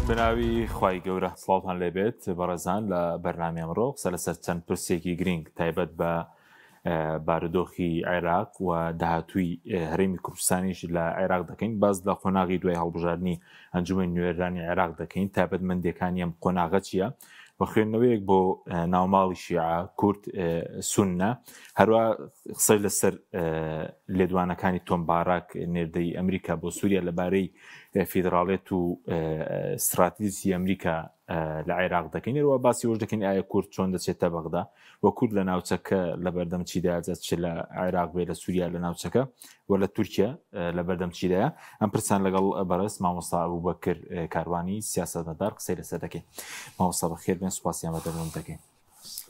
بەناوی خوای گەورە سڵاوتان لێبێت بەڕێزان لە بەرنامی ئەمڕۆ قسە لەسەر چەند پرسێکی گرنگ تایبەت بە بارودۆخی عێراق و داهاتووی هەرێمی کوردستانیش لە عێراق دەکەین باز لە قۆناغی دوای هەڵبژاردننی ئەنجومی نوێرانی عێراق دەکەین تایبەت مندەکانی ئەم قۆناغە چییە و خوێندنەوەیەک بۆ ناوماڵی شیعە کورد سوننە هەروە قسەی لەسەر لێدوانەکانی تۆم باراک نێردەی ئەمریکا بۆ سووریا لەبارەی فیدراڵێت و ستراتیژی ئەمریکا لە عێراق دەکەین هەروە باسی وەش دەکەین ئایا کورد چۆن دەچێتە بەغدا و کورد لە ناوچەکە لە بەردەم چیدا چ لە عێراق بێ لە سووریا لە ناوچەکە و لە تورکیا لە بەردەم چیدایە ئەم پرسان لەگەڵ بەڕێز مامۆستا ئەبوبەکر کاروانی سیاسەتمەدار قسەی لەسەر دەکەین مامۆستا بەخێر بێن سوپاسیان بەدەمون دەکەین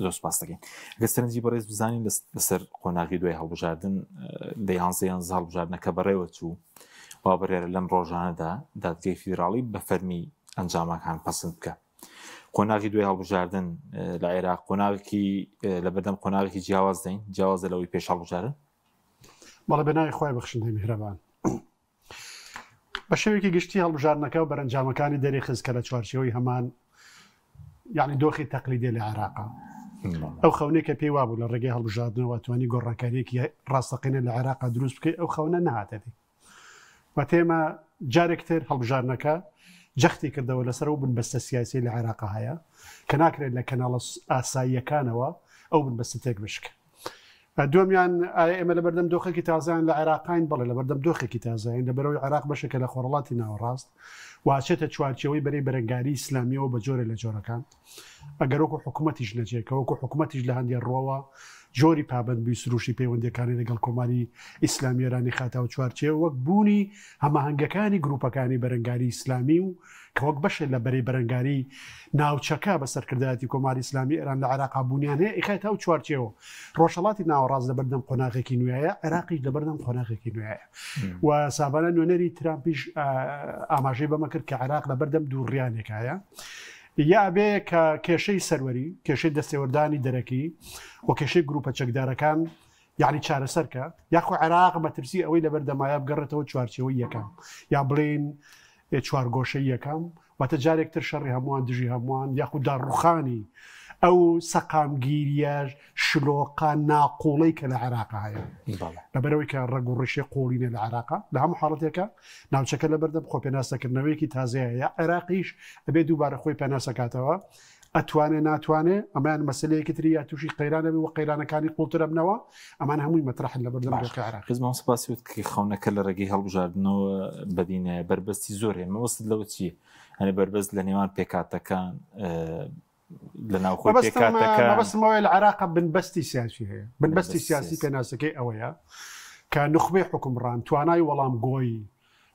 زۆر سپاس دەکەین ئەگەر سەرنجی بەڕێز بزانین لەسەر قۆناغی دوای هەڵبژاردن لە یانزە یانزە هەڵبژاردنەکە بەڕێوە چوو وا بڕیارە لەم ڕۆژانەدا دادگەی فیدراڵی بە فەرمی ئەنجامەکان پەسند بکە قۆناغی دوای هەڵبژاردن لە عێراق قۆناغێکی لە بەردەم قۆناغێکی جیاواز دەین جیاوازە لەوەی پێش هەڵبژاردن بەڵێ بە ناوی خوای بەخشندەی میهرەبان. بە شێوەیەکی گشتی هەڵبژاردنەکە و بەرەنجامەکانی دەریخست کە لە چوارچێوەی هەمان یعنی دۆخی تەقلیدێ لە عێراقا ئەو خەونەی کە پێی وابوو لە ڕێگەی هەڵبژاردنەوە توانی گۆڕانکاریەکی ڕاستەقینە لە عێراقا دروست بکەی ئەو خەونە نەهاتەدی واتە ئێمە جارێک تر هەڵبژاردنەکە جەختی کردەوە لەسەر ئەو بنبەستە سیاسیەی لە عێراقا هەیە کە ناکرێت لە کەناڵە ئاساییەکانەوە ئەو بنبەستە تێک بشکێ. دووەمیان ئایا ئێمە لەبەردەم دۆخێکی تازەیان لە عێراقاین؟ بەڵێ لەبەردەم دۆخێکی تازەین، لەبەرئەوەی عێراق بەشێکە لە خۆرهەڵاتی ناوەڕاست و ئەچێتە چوارچێوەی بەرەی بەرەنگاری ئیسلامییەوە بە جۆرێ لە جۆرەکان. ئەگەر وەکو حکومەتیش نەچێ، کە وەکو حکومەتیش لە هەندێ ڕووەوە جۆری پابەندبووی سروشتی پەیوەندییەکانی لەگەڵ کۆماری ئیسلامی ئێرانی خاتاوە چوارچێوە وەک بوونی هەماهەنگەکانی گرووپەکانی بەرەنگاری ئیسلامی و کە وەک بەشێ لە بەرەی بەرەنگاری ناوچەکە بە سەرکردایەتی کۆماری ئیسلامی ئێران لە عێراقا بوونیان هەیە ئیخایتە ئەو چوارچێوە. ڕۆژهەڵاتی ناوەڕاست لەبەردەم قۆناغێکی نوێیە، عێراقیش لەبەردەم قۆناغێکی نوێیە. و سابانە نوێنەری ترامپیش ئاماژەی بەمە کرد کە عێراق لەبەردەم دووڕیانێکایە. یا ئەبێ کە کێشەی سەروەری، کێشەی دەستێوەردانی دەرەکی و کێشەی گروپە چەکدارەکان یعنی چارەسەرکە، یاخۆ عێراق مەترسی ئەوەی لەبەر دەمایە بگەڕێتەوە چوارچێوەی یەکەم یا بڵێین چوارگۆشەی یەکەم، واتە جارێک تر شەڕی هەمووان دژی هەمووان یاخود داڕوخانی ئەو سەقامگیریە شلۆقە ناقوڵەی کە لە عێراق هەیە. لەبەرەوەی کە ڕەگ و ڕیشەی قوڵینە لە عێراق لە هەموو حاڵەتێکە ناوچەکە لەبەردەم خۆپێناسەکردنەوەیەکی تازەیە یا عێراقیش ئەبێ دووبارە خۆی پێناسەکاتەوە ئەتوانێ ناتوانێ ئەمەیان مەسلەیەکی تری یا تووشی قەیرانە بێ و قەیرانەکانی قوڵتر ئەبنەوە ئەمان هەمووی مەترحن لە بەردەم دۆخی عێراق. خزمەم سپاسی وت کە خەونەکە لە ڕێگەی هەڵبژاردنەوە بەدینایە بەربەستی زۆر هەیە مەبەستت لەوە چییە؟ هەنێ بەربەست لە نێوان پێکهاتەکان لە ناوخۆی پێکهاتەکان مەبەستم ئەوەیە لە عێراق بنبەستی سیاسی هەیە بنبەستی سیاسی پێناسەکەی ئەوەیە کە نوخبەی حوکمڕان توانای وەڵامگۆی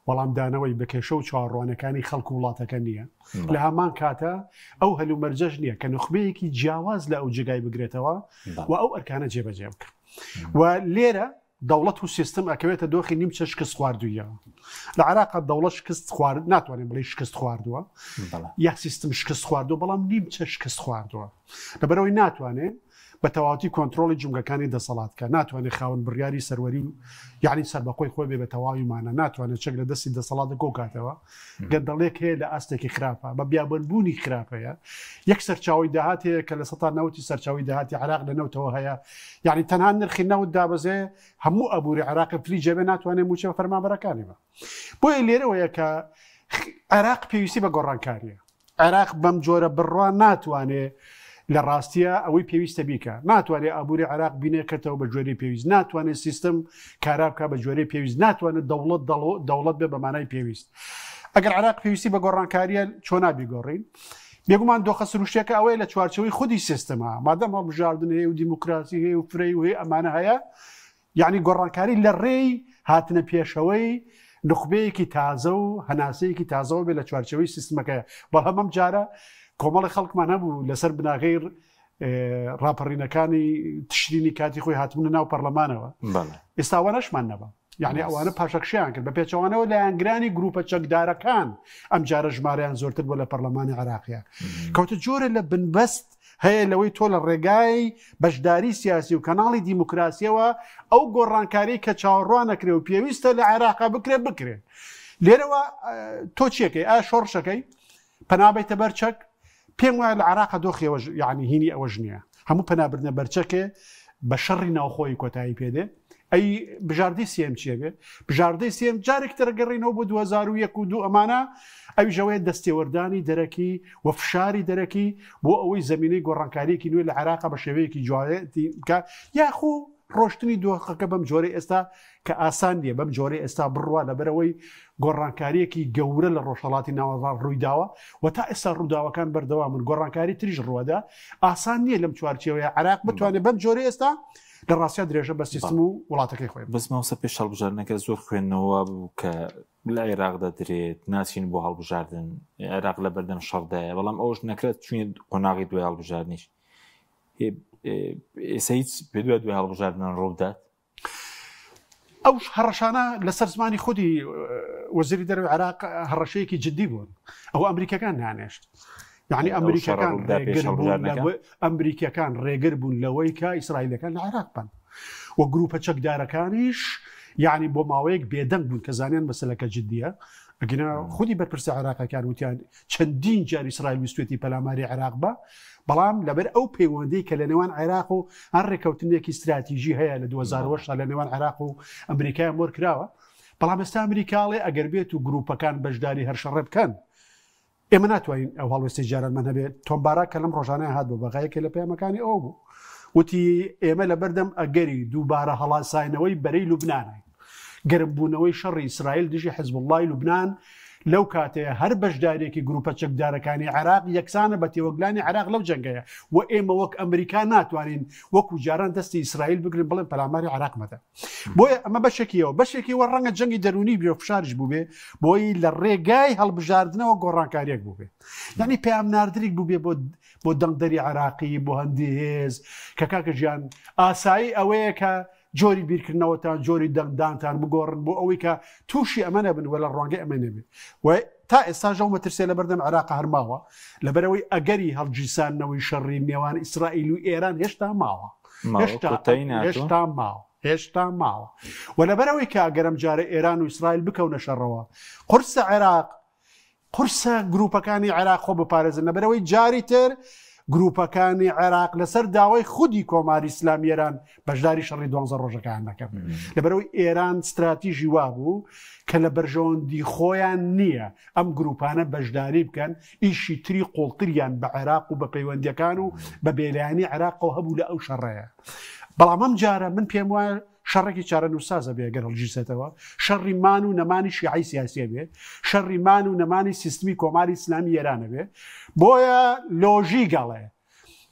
وەڵامدانەوەی بە کێشە و چاوەڕوانیەکانی خەڵک و وڵاتەکە نییە، لە هەمان کاتە ئەو هەلومەرجەش نییە کە نوخبەیەکی جیاواز لە ئەو جێگای بگرێتەوە و ئەو ئەرکانە جێبەجێ بکە. و لێرە دەوڵەت و سیستم ئەکەوێتە دۆخی نیمچە شکست خواردوویەوە. لە عێراق دەوڵەت شکست خوارد ناتوانین بڵێ شکست خواردووە یا سیستم شکست خواردووە بەڵام نیمچە شکست خواردووە لەبەرەوەی ناتوانێت بە تەواوەتی کۆنترۆڵی جومگەکانی دەسەڵات بکات، ناتوانێت خاوەن بڕیاری سەروەری و یانی سەربەخۆی خۆی بێ بە تەواوی مانا، ناتوانێت چەک لە دەستی دەسەڵاتە کۆکاتەوە، گەندەڵیەک هەیە لە ئاستێکی خراپە، بە بیابانبوونی خراپ هەیە، یەک سەرچاوەی داهات هەیە کە لە سەتا نەوەتی سەرچاوەی داهاتی عێراق لە نەوتەوە هەیە، یانی تەنها نرخی نەوت دابەزێ هەموو ئابووری عێراق فلیج ئەبێ ناتوانێت مووچە بە فەرمانبەرەکانی بە. بۆیە لێرەوەیە کە عێراق پێویستی بە گۆڕانکاریە. عێراق بەم جۆرە بڕوا ناتوانێ لە ڕاستیە ئەوەی پێویستە بیکا، ناتوانێ ئابووری عێراق بینێکەتەوە بە گوێرەی پێویست، ناتوانێ سیستم کارا بکا بە گوێرەی پێویست، ناتوانێت دەوڵەت دەوڵەت بێ بە مانای پێویست. ئەگەر عێراق پێویستی بە گۆڕانکاریە چۆنا بیگۆڕین؟ بێگومان دۆخە سروشتیەکە ئەوەیە لە چوارچێوەی خودی سیستمە، مادەم هەڵبژاردن هەیە و دیموکراسی هەیە و فرەی و هەیە ئەمانە هەیە، یەعنی گۆڕانکاری لە ڕێی هاتنە پێشەوەی نوخبەیەکی تازە و هەناسەیەکی تازەوە بێ لە چوارچێوەی سیستمەکەیە، بەڵام ئەم جارە کۆمەڵی خەڵکمان هەبوو لەسەر بناغەی ڕاپەڕینەکانی تشرینی کاتی خۆی هاتبوونە ناو پەرلەمانەوە، ئێستا ئەوانەشمان نەما. یعنی ئەوانە پاشەکشیان کرد بە پێچەوانەوە لایەنگرانی گروپە چەکدارەکان ئەم جارە ژمارەیان زۆرتر بوو لە پەرلەمانی عێراقیە کەوتە جۆرە لە بنبەست هەیە لەوەی تۆ لە ڕێگای بەشداری سیاسی و کەناڵی دیموکراسیەوە ئەو گۆڕانکاری کە چاوەڕوانەکرێ و پێویستە لە عێراقا بکرێ بکرێ لێرەوە تۆ چیەکەی ئا شۆڕشەکەی پەنا بەیتە بەر چەک؟ پێم وایە لە عێراقا دۆخی ئەوەش یعنی هینی ئەوەش نییە. هەموو پەنابردنە بەر چەکێ بە شەڕی ناوخۆیی کۆتایی پێ دێ. ئەی بژاردەی سێم چیە بێ؟ بژاردەی سێم جارێک تر گەڕینەوە بۆ 2001 و دوو ئەمانە ئەویش ئەوەیە دەستێوەردانی دەرەکی و فشاری دەرەکی بۆ ئەوەی زمینەی گۆڕانکاریەکی نوێ لە عێراقا بە شێوەیەکی جوانێتی بکە یاخو ڕۆشتنی دۆخەکە بەم جۆرەی ئێستا کە ئاسان نییە بەم جۆرەی ئێستا بڕوا لەبەرئەوەی گۆڕانکارییەکی گەورە لە ڕۆژهەڵاتی ناوەڕاست ڕوویداوە و تا ئێستا ڕووداوەکان بەردەوامن گۆڕانکاری تریش ڕووەدا ئاسان نییە لەم چوارچێوەیە عێراق بتوانێت بەم جۆرەی ئێستا لە ڕاستیا درێژە بە سیستم و وڵاتەکەی خۆی بەس مامۆستا پێش هەڵبژاردنەکە زۆر خوێندنەوە بوو کە لە عێراق دەدرێت ناچین بۆ هەڵبژاردن عێراق لە بەردەم شەڕدایە بەڵام ئەوش نەکرێت چوین قۆناغی دوای هەڵبژاردنیش ئێستا هیچ پێ دوای دوای هەڵبژاردنان ڕوودات ئەو هەڕەشانە لەسەر زمانی خودی وەزیری دەرەوەی عێراق هەڕەشەیەکی جددی بوون ئەو ئەمریکەکان نانێشت یعنی ئەمریکەکان ئەمریکەکان ڕێگر بوون لەوەی کە ئیسرائیلەکان لە عێراق بن و گروپە چەکدارەکانیش یعنی بۆ ماوەیەک بێدەنگ بوون کە زانیان مەسلەکە جددیە ئەگینا خودی بەرپرسە عێراقەکان وتیان چەندین جار ئیسرائیل ویستوێتی پەلاماری عێراق بە، بەڵام لەبەر ئەو پەیوەندەی کە لە نێوان عێراق و هەر ڕێککەوتنێکی ستراتیژی هەیە لە 2008 لە نێوان عێراق و ئەمریکای مۆر کراوە، بەڵام ئێستا ئەمریکاڵێ ئەگەر بێت و گروپەکان بەشداری هەر شەڕێ بکەن ئێمە ناتوانین ئەو هەڵوێستی جارانمان هەبێت. تۆم باراک کە لەم ڕۆژانە هات بۆ بەغا یەکێ لە پەیامەکانی ئەو بوو وتی ئێمە لەبەردەم ئەگەری دووبارە هەڵاساینەوەی بەرەی لوبنانین. گەرمبوونەوەی شەڕی ئیسرائیل دژی حزبوڵڵای لوبنان لەو کاتەیە هەر بەشدارییەکی گروپە چەکدارەکانی عێراق یەکسانە بە تێوەگلانی عێراق لەو جەنگەیە و ئێمە وەک ئەمریکا ناتوانین وەکو جاران دەستی ئیسرائیل بگرن بڵێن پەلاماری عێراق مەدە. بۆیە ئەمە بەشێکیەوە بەشێکی وە ڕەنگە جەنگی دەروونی بێ و فشاریش بووبێ بۆی لە ڕێگای هەڵبژاردنەوە گۆڕانکارییەک بووبێ یعنی پەیام ناردنێک بووبێ بۆ بۆ دەنگدەری عێراقی بۆ هەندی هێز کە کاکە گیان ئاسایی ئەوەیە کە جۆری بیرکردنەوەتان، جۆری دەنگدانتان بگۆڕن بۆ ئەوەی کە تووشی ئەمە نەبن و لە ڕوانگەی ئەمە نەبێت. و تا ئێستاش ئەو مەترسیە لەبەردەم عێراق هەر ماوە، لەبەرئەوەی ئەگەری هەڵگیرساندنەوەی شەڕی نێوان ئیسرائیل و ئێران هێشتا ماوە. هێشتا هێشتا ماوە. هێشتا ماوە. و لەبەرئەوەی کە ئەگەر ئەمجارە ئێران و ئیسرائیل بکەونە شەڕەوە، قورسە عێراق قورسە گروپەکانی عێراق خۆ بپارێزن لەبەرئەوەی جاری تر گروپەکانی عێراق لەسەر داوای خودی کۆماری ئیسلامی ئێران بەشداری شەڕی دوانزە ڕۆژەکان نەکەن لەبەرئەوەی ئێران ستراتیژی وابوو کە لە بەرژەوەندی خۆیان نییە ئەم گروپانە بەشداری بکەن ئیشی تری قوڵتریان بە عێراق و بە پەیوەندیەکان و بە بێلایەنی عێراقەوە هەبوو لە ئەو شەڕەیە بەڵام ئەم جارە من پێم وایە شەڕێکی چارەنووسسازە بێ گەر هەڵگیرسێتەوە، شەڕی مان و نەمانی شیعەی سیاسیە بێ، شەڕی مان و نەمانی سیستمی کۆماری ئیسلامی ئێرانە بێ. بۆیە لۆژیک ئەڵێ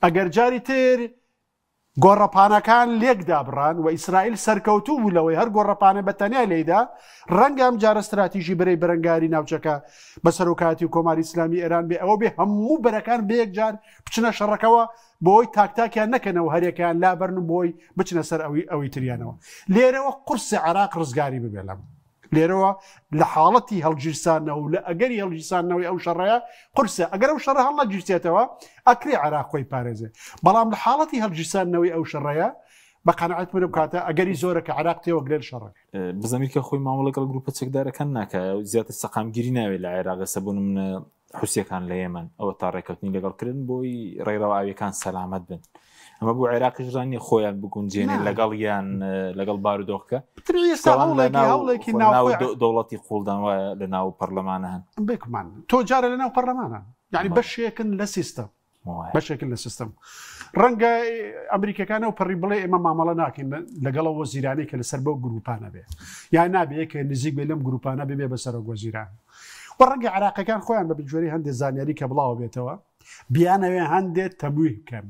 ئەگەر جاری تر گۆڕەپانەکان لێک دابڕان و ئیسرائیل سەرکەوتوو بوو لەوەی هەر گۆڕەپانە بە تەنیا لێیدا، ڕەنگە ئەم جارە ستراتیژی بەرەی بەرەنگاری ناوچەکە بە سەرۆکایەتی و کۆماری ئیسلامی ئێران بێ ئەوە بێ هەموو بەرەکان بەیەکجار بچنە شەڕەکەوە بۆی تاک تاکیان نەکەنەوە هەریەکەیان لابەرن و بۆی بچنە سەر ئەوی ئەوی تریانەوە لێرەوە قورسە عێراق ڕزگاری ببێ لەم لێرەوە لە حاڵەتی هەڵگیرسانەوە و لە ئەگەری هەڵگیرسانەوەی ئەو شەڕەیە قورسە ئەگەر ئەو شەڕە هەڵنەگیرسێتەوە ئەکرێ عێراق خۆی پارێزێ بەڵام لە حاڵەتی هەڵگیرسانەوەی ئەو شەڕەیە بە قەناعەت من بکاتە ئەگەری زۆرە کە عێراق تێوەگلێن شەڕەکە بزەمیرکە خۆی مامەڵە لەگەڵ گروپە چەکدارەکان ناکە زیاتر سەقامگیری ناوێت لە عێراق ئێستا بۆ نمونە حوسیەکان لە یەمەن ئەوە تا ڕێکەوتنی لەگەڵ کردن بۆی ڕێڕەوە ئاویەکان سەلامەت بن ئەمە بۆ عێراقیش ڕان نیە خۆیان بگونجێنێ لەگەڵ یان لەگەڵ بارودۆخەکە هەوڵێکی دەوڵەتی قوڵدان وایە لە ناو پەرلەمانە هەن بێکمان تۆ جارە لە ناو پەرلەمانە یعنی بەشێکن لە سیستەم بەشێکن لە سیستم ڕەنگە ئەمریکەکان و پەڕی بڵێ ئێمە مامەڵە ناکەین لەگەڵ وەزیرانی کە لەسەر بەو گروپانە بێ یان نابێ کە نزیک بێ لەم گروپانە ببێ بە سەرۆک وەزیران و ڕەنگە عراقەکان خۆیان بە بجۆری هەندێک زانیاری کە بڵاوە بێتەوە بیانەوێ هەندێک تەمویه بکەن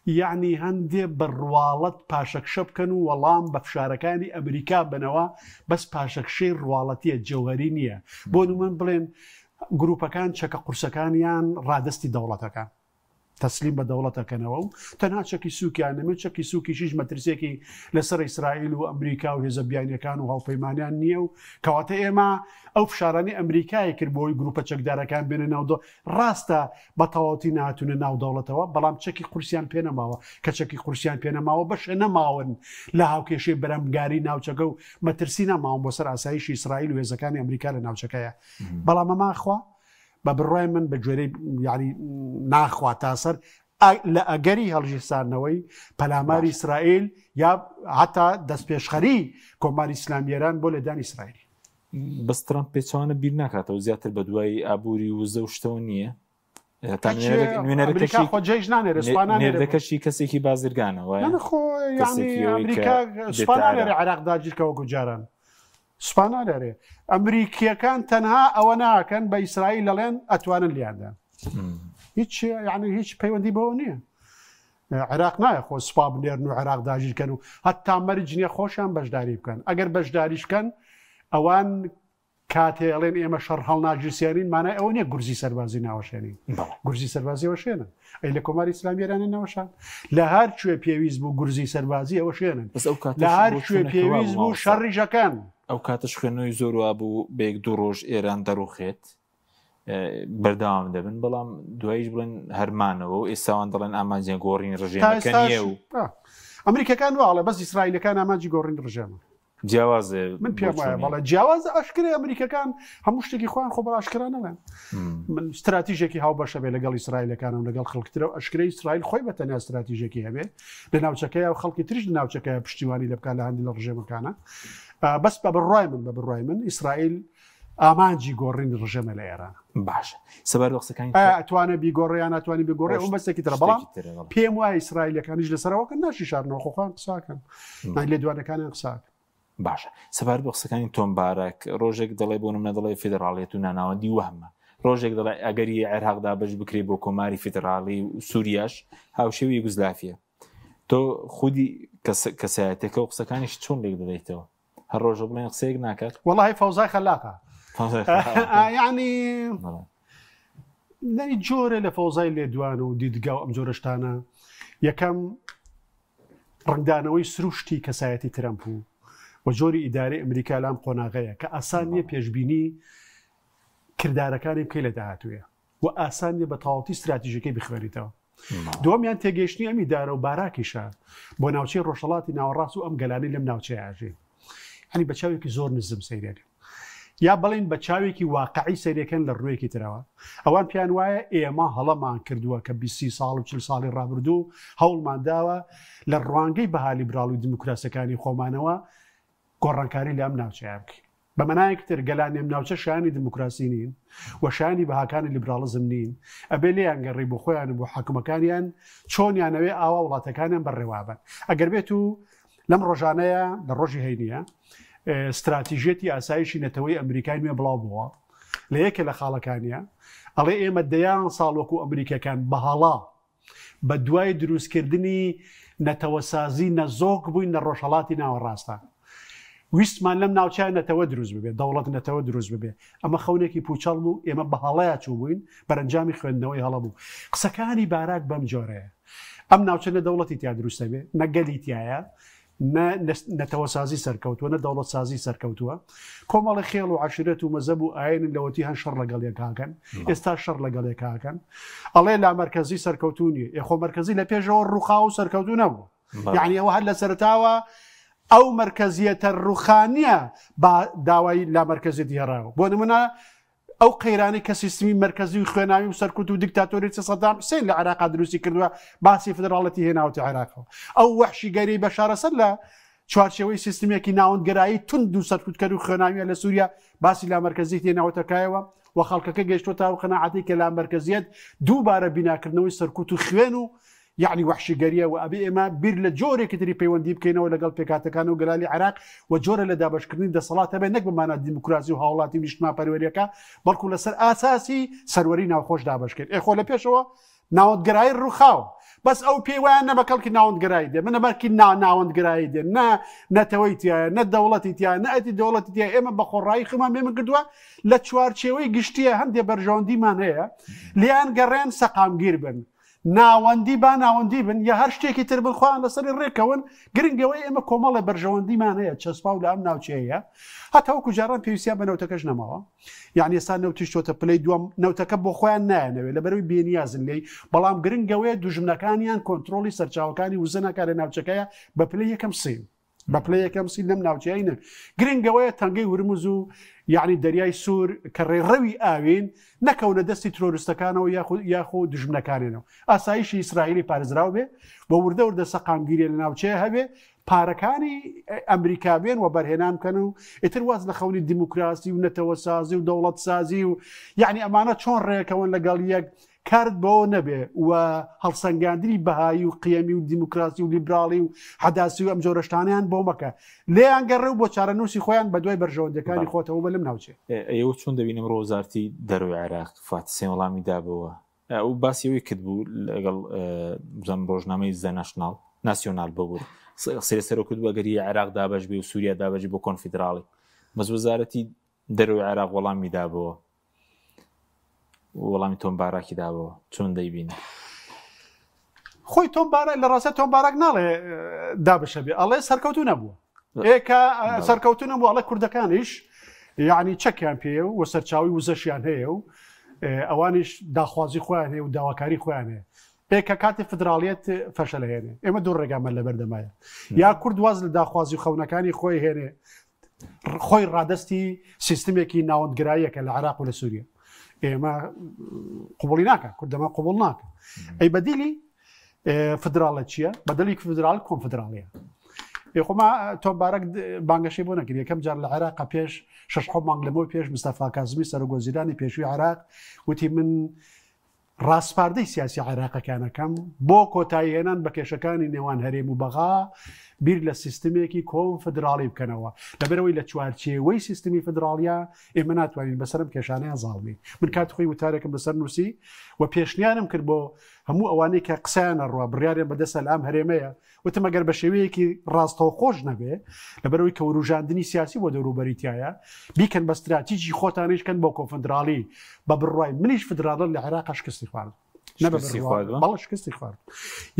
یعنی هەندێ بە ڕواڵەت پاشەکشە بکەن و وەڵام بە فشارەکانی ئەمریکا بنەوە بەس پاشەکشەی ڕواڵەتیە جەوهری نییە بۆ نمون بڵێن گروپەکان چەکە قورسەکانیان ڕادەستی دەوڵەتەکان تەسلیم بە دەوڵەت ئەکەنەوە و تەنها چەکی سوکیان نەمێ چەکی سوکیشیش مەترسیەکی لەسەر ئیسرائیل و ئەمریکا و هێزە بیانیەکان و هاوپەیمانیان نییە و کەواتە ئێمە ئەو فشارانی ئەمریکای کرد بۆی گروپە چەکدارەکان بێنە ناو ڕاستە بە تەواوەتی ناتونە ناو دەوڵەتەوە بەڵام چەکی قورسیان پێنەماوە کە چەکی قورسیان پێنەماوە بەشە نەماون لە هاوکێشەی بەرەمگاری ناوچەکە و مەترسی نەماون بۆ سەر ئاسایشی ئیسرائیل و هێزەکانی ئەمریکا لە ناوچەکەیە بەڵام ئەمە خوا. بە بڕوای من بە گوێرەی یعنی ناخوا تا سەر لە ئەگەری هەڵگیرساندنەوەی پەلاماری ئیسرائیل یا هەتا دەستپێشخەری کۆماری ئیسلامی ئێران بۆ لێدانی ئیسرائیل. بەس ترەمپ پێچەوانە بیر ناکاتەوە زیاتر بە دوای ئابووری وزە و شتەوە نییە؟ نوێنەرەکەشی کەسێکی بازرگانە عراق داگیرکە وەکو جاران سوپا نانێرێ ئەمریکیەکان تەنها ئەوە ناکەن بە ئیسرائیل دەڵێن ئەتوانن لیاندان هیچ یعنی هیچ پەیوەندی بەوە نییە عێراق نایە خۆ سوپا بنێرن و عێراق داگیرکەن و هەتا مەرج نییە خۆشیان بەشداری بکەن ئەگەر بەشداریش بکەن ئەوان کاتێ ئەڵێن ئێمە شەڕ هەڵناگیرسێنین مانای ئەوە نییە گورزی سەربازی ناوەشێنین گورزی سەربازی وەشێنن ئەی لە کۆماری ئیسلامی ئێرانە نەوەشان لە هەر کوێ پێویست بوو گورزی سەربازی ئەوە شوێنن لە هەر کوێ پێویست بوو شەڕیژەکەن ئەو کاتەش خوێندنەوەی زۆر وابوو بە یەک دوو ڕۆژ ئێران دەڕوخێت بەردەوام دەبن بەڵام دوایش بڵێن هەرمانەوە و ئێستاوان دەڵێن ئامانجیان گۆڕین ڕژێمەکە نییە و ئەمریکەکان واڵە بەس ئیسرائیلەکان ئامانجی گۆڕین ڕژێمە جیاوازە من پێم وایە بەڵێ جیاوازە ئاشکرای ئەمریکەکان هەموو شتێکی خۆیان خۆ بەڕاشکرا نەڵێن من استراتیژێکی هاوبەشە بێ لەگەڵ ئیسرائیلەکان و لەگەڵ خەڵکترە و ئەشکرای ئیسرائیل خۆی بە تەنیا استراتیژێکی هەبێ لە ناوچەکەی و خەڵکی تریش لە ناوچەکە پشتیوانی لە بکات لە هەندی لە ڕژێمەکانە بەس بە بڕای من بە بڕای من ئیسرائیل ئامانجی گۆڕینی ڕژێمە لە ئێران. باشە سەبارەت بە قسەکانی ئایا ئەتوانێ بیگۆڕێ یان ناتوانێ بیگۆڕێ ئەو بەسێکی ترە بەڵام پێم وایە ئیسرائیلەکانیش لەسەرەوەکەن ناشیشارنەوە خۆ خۆیان قساکەن لێدوانەکانیان قساکەن. باشە سەبارەت بە قسەکانی تۆم باراک ڕۆژێک دەڵێ بۆ نمونە دەڵێ فیدراڵیەت و ناناوەندی وەهمە ڕۆژێک دەڵێ ئەگەری عێراق دابەش بکرێ بۆ کۆماری فیدراڵی و سووریاش هاوشێوی یوگوزلافیە تۆ خودی کەسایەتەکە و قسەکانیش چۆن لێک دەدەیتەوە؟ هەر ڕۆژە بڵێن قسەیەک ناکات وەڵی فەوزای خەلاقە یعنی نەی جۆرە لە فەوزای لێدوان و دیدگا و ئەم جۆرە شتانە یەکەم ڕنگدانەوەی سروشتی کەسایەتی ترەمپ و و جۆری ئیداری ئەمریکا لام قۆناغەیە کە ئاسان نییە پێشبینی کردارەکانی بکەی لە داهاتوویە و ئاسان نیە بە تەواوەتی ستراتیژەکەی بخوێنیتەوە. دووەمیان تێگەیشتنی ئەم ئیدارە و باراکیشە بۆ ناوچەی ڕۆژهەڵاتی ناوەڕاست و ئەم گەلانەی لەم ناوچەیە ئەژین. یانی بە چاوێکی زۆر نزم سەیرێکن. یا بڵێین بە چاوێکی واقعی سەیرێکن لە ڕوویەکی ترەوە. ئەوان پێیان وایە ئێمە هەڵەمان کردووە کە 20 ساڵ و 40 ساڵی ڕابردوو هەوڵمان داوە لە ڕوانگەی بەها لیبراڵ و دیموکراسیەکانی خۆمانەوە گۆڕانکاری لە ئەم ناوچەیە بکەین. بە مانایەکی تر گەلانی ئەم ناوچە شایانی دیموکراسی نین و شایانی بەهاکانی لیبراڵزم نین، ئەبێ لێیان گەڕی بۆ خۆیان و بۆ حاکمەکانیان چۆنیان ئەوێ ئاوا وڵاتەکانیان بەڕێوابەن. ئەگەر بێت و لەم ڕۆژانەیە لە ڕۆژی هەینیە ستراتیژیەتی ئاسایشی نەتەوەی ئەمریکای نوێ بڵاو بووە لە یەکێ لە خاڵەکانیە ئەڵێ ئێمە دەیان ساڵ وەکو ئەمریکەکان بە هەڵا بە دوای دروستکردنی نەتەوەسازی نەزۆک بووین لە ڕۆژهەڵاتی ناوەڕاستە. ویستمان لەم ناوچەیە نەتەوە دروست ببێت، دەوڵەت نەتەوە دروست ببێت. ئەمە خەونێکی پووچەڵ بوو، ئێمە بە هەڵەیا چووبووین، بەرەنجامی خوێندنەوەی هەڵە بوو. قسەکانی باراک بەم جۆرەیە. ئەم ناوچە نە دەوڵەتی تیا دروست دەبێت، نە گەلی تیایە، نە نەتەوەسازی سەرکەوتووە، نە دەوڵەتسازی سەرکەوتووە. کۆمەڵە خێڵ و عەشیرەت و مەزەب و ئاینن لەوەتی هەن شەڕ لەگەڵ یەکاکەن، ئێستا شەڕ لەگەڵ یەکاکەن. ئەڵێ لامەرکەزی سەرکەوتوو نییە. ئێ خۆ مەرکەزی لە پێشەوە ڕووخاوە و سەرکەوتوو نەبوو. یعنی ئەوە هەر لە سەرەتاوە ئەو مەرکەزیەتە ڕووخانیە با داوای لامەرکەزیەتی هێڕاوە. بۆ نمونە ئەو قەیرانەی کە سیستمی مەرکەزی و خوێناوی و سەرکوت و دیکتاتۆریی سەدام حسێن لە عێراقا دروستی کردووە باسی فدراڵەتی هێناوەتە عێراقەوە. ئەو وەحشیگەریی بەشار ئەسەد لە چوارچێوەی سیستمێکی ناوەندگەرایی توند و سەرکوتکەر و خوێناویە لە سووریا باسی لامەرکەزیەتی هێناوەتە کایەوە و خەڵکەکە گەیشتووەتە ئەو قەناعەتەی کە لامەرکەزیەت دووبارە بیناکردنەوەی سەرکوت و خوێن و یەعنی وەحشیگەریە و ئەبێ ئێمە بیر لە جۆرێکی تری پەیوەندی بکەینەوە لەگەڵ پێکهاتەکان و گەلانی عێراق و جۆرە لە دابەشکردنی دەسەڵات هەبێ نەک بە مانا دیموکراسی و هاوڵاتی و نیشتمانپەروەریەکە بەڵکو لەسەر ئاساسی سەروەری ناوخۆش دابەشکرێت. ئێ خۆ لە پێشەوە ناوەندگەرایی ڕووخاوە بەس ئەو پێی وایە نە بە کەڵکی ناوەندگەرایی دێ منە بەرکی نا ناوەندگەرایی دێ نە نەتەوەی تایە نە دەوڵەتی تایە نە ئەتی دەوڵەتی تایە ئێمە بە خۆڕایی خۆمان بێمە کردووە لە چوارچێوەی گشتیە هەندێ بەرژەوەندیمان هەیە لیان گەڕێن سەقامگیر بن ناوەندی با ناوەندی بن یا هەر شتێکی تر بن خۆیان لەسەری ڕێکەون گرنگەوەی ئێمە کۆمەڵێ بەرژەوەندیمان هەیە چەسپاو لە ئەم ناوچەیە هەتاوەکو جاران پێویستیان بە نەوتەکەش نەماوە یعنی ئێستا نەوتیش چۆتە پلەی دووەم نەوتەکە بۆ خۆیان نایەنەوێت لەبەرەوەی بێنیازن لێی بەڵام گرنگەوەیە دوژمنەکانیان کۆنتترۆلی سەرچاوەکانی وزە ناکات لە ناوچەکەیە بە پلەی یەکەم سین. بە پلەی یەکەم سین لەم ناوچەیە نە گرنگەوەیە تەنگەی ورمز و یعنی دەریای سوور کە ڕێڕەوی ئاوین نەکەونە دەستی ترۆرستەکانەوە یاخۆ دژمنەکانێنەوە ئاسایشی ئیسرائیلی پارێزراو بێ بۆ وردە وردە سەقامگیری لە ناوچەیە هەبێ پارەکانی ئەمریکا بێن و بەرهێنان بکەن و ئیتر واز لە خەونی دیموکراسی و نەتەوەسازی و دەوڵەتسازی و یعنی ئەمانە چۆن ڕێکەوەن لەگەڵ یەک کارت بەوە نەبێ و هەڵسەنگاندنی بەهایی و قیەمی و دیموکراسی و لیبراڵی و حەداسی و ئەم جۆرە شتانەیان بۆ مەکە. لێیان گەڕێ و بۆ چارەنووسی خۆیان بەدوای بەرژەوەندیەکانی خۆتەوە بە لەم ناوچەیە. ئێوە چۆن دەبینن ئەمڕۆ وەزارەتی دەرەوەی عێراق فواد حسێن وەڵامی دابەوە ئەو باسی ئەوەی کرد بوو لەگەڵ بزانم ڕۆژنامەی زە ناشناڵ ناسیۆنال ببوور قسەی لەسەرەوە کرد بوو ئەگەر عێراق دابەش بێ و سووریا دابەش بۆ کۆنفیدراڵی بەس وەزارەتی دەرەوەی عێراق وەڵامی دابەوە وەڵامی تۆم باراکی دابەوە چۆن دەیبینی؟ خۆی تۆم باراک لە ڕاستە تۆم باراک ناڵێ دابشە بێ ئەڵێ سەرکەوتو نەبووە ئێکە سەرکەوتو نەبوو ئەڵێ کوردەکانیش یعنی چەکیان پێیە و سەرچاوی وزەشیان هەیە و ئەوانیش داخوازی خۆیان هەیە و داواکاری خۆیان هەیە ئێکە کاتی فدراڵیت فەشەل هێنێ ئێمە دوو ڕێگامان لەبەردەمایە یا کورد واز لە داخوازی و خەونەکانی خۆی هێنێ خۆی ڕادستی سیستمێکی ناوەندگراییەکە لە عراق و لە سووریا ئێمە قوبڵی ناکە کوردەمە قوبڵ ناکە ئەی بەدیلی فدراڵە چییە؟ بەدەلی فدرال کۆنفدراڵیە خۆما تۆم بارەک بانگەشەی بۆ نەکرد یەکەم جار لە عێراق پێش شش مانگ لەمەوە پێش مستەفا کازمی سەرۆک وەزیرانی پێشووی عێراق وتی من ڕاسپاردەی سیاسی عێراقەکان ئەکەم بۆ کۆتاییهێنان بە کێشەکانی نێوان هەرێم و بەغا بیر لە سیستمێکی کۆنفدراڵی بکەنەوە، لەبەرئەوەی لە چوارچێوەی سیستمی فدراڵیا ئێمە ناتوانین بەسەر ئەم کێشانەیا زاڵ بین. من کاتی خۆی وتارێکم لەسەر نووسی و پێشنیارم کرد بۆ هەموو ئەوانەی کە قسەیان ئەڕوا بڕیاریان بەدەستە لە ئەم هەرێمەیە، وتم ئەگەر بە شێوەیەکی ڕاستەوخۆش نەبێ لەبەرئەوەی کە وروژاندنی سیاسی بۆ دەوروبەری تایە بیکەن بە ستراتیجی خۆتانیش کەن بۆ کۆنفدراڵی بە بڕوای منیش فدراڵە لە عێراق شکستی خوارد بەڵە شکستی خوارد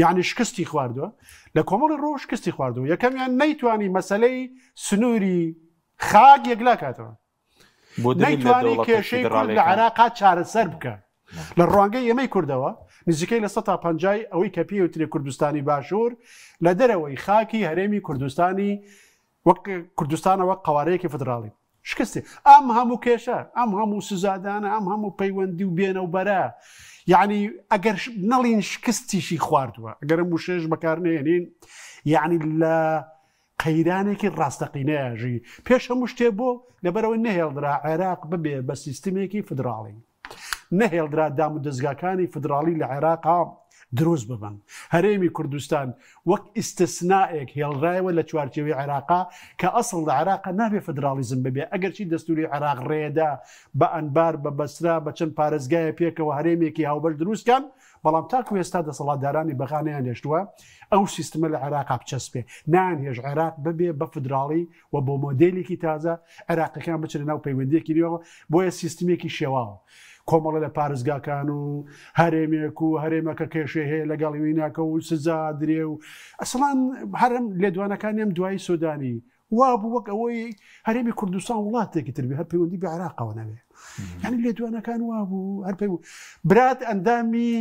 یعنی شکستی خواردووە لە کۆمەڵی ڕۆ شکستی خواردووە یەکەمیان نەیتوانی مەسلەی سنووری خاک یەکلا کاتەوە نەیتوانی کێشەی کورد لە عێراقا چارەسەر بکە لە ڕوانگەی ئێمەی کوردەوە نزیکەی لە 150 ئەوەی کە پێوترێ کوردستانی باشوور لە دەرەوەی خاکی هەرێمی کوردستانی وەک کوردستانە وەک قوارەیەکی فدراڵی شکستی ئەم هەموو کێشە ئەم هەموو سزادانە ئەم هەموو پەیوەندی و بێنە و بەرە یعنی ئەگەر نەڵین شکستیشی خواردووە ئەگەرم وشێش بەکارنێنین یعنی لە قەیرانێکی ڕاستەقینەیە ژی پێش هەموو شتێ بۆ لەبەرەوەی نەهێڵدرا عێراق ببێ بە سیستمێکی فدراڵی نەهێڵدرا دام و دەزگاکانی فدراڵی لە عێراقا دروست ببن هەرێمی کوردستان وەک ئیستسنائێک هێڵرایەوە لە چوارچێوەی عێراقا کە ئەسڵ لە عێراقا نابێ فدراڵیزم ببێ ئەگەرچی دەستوری عێراق ڕێدا بە ئەنبار بە بەسرا بە چەند پارێزگایە پێکەوە هەرێمێکی هاوبەش دروستکەن بەڵام تاکو ئێستا دەسەڵاتدارانی بەغا نەیانهێشتووە ئەو سیستمە لە عێراقا بچەسپێ، نایانهێشت عێراق ببێ بە فدراڵی و بۆ مۆدێلێکی تازە عێراقیەکان بچنە ناو پەیوەندیەکی نوێوە، بۆیە سیستمێکی شێواوە. کۆمەڵە لە پارێزگاکان و هەرێمێک و هەرێمەکە کێشەی هەیە لەگەڵ ویناکە و سزا درێ و ئەسڵان هەرم لێدوانەکانی ئەم دوایی سۆدانی وابوو وەک ئەوەی هەرێمی کوردستان وڵاتێکی تر بێ هەر پەیوەندی بە عێراقەوە نەبێ یعنی لێدوانەکان وابوو هەر پێ برات ئەندامی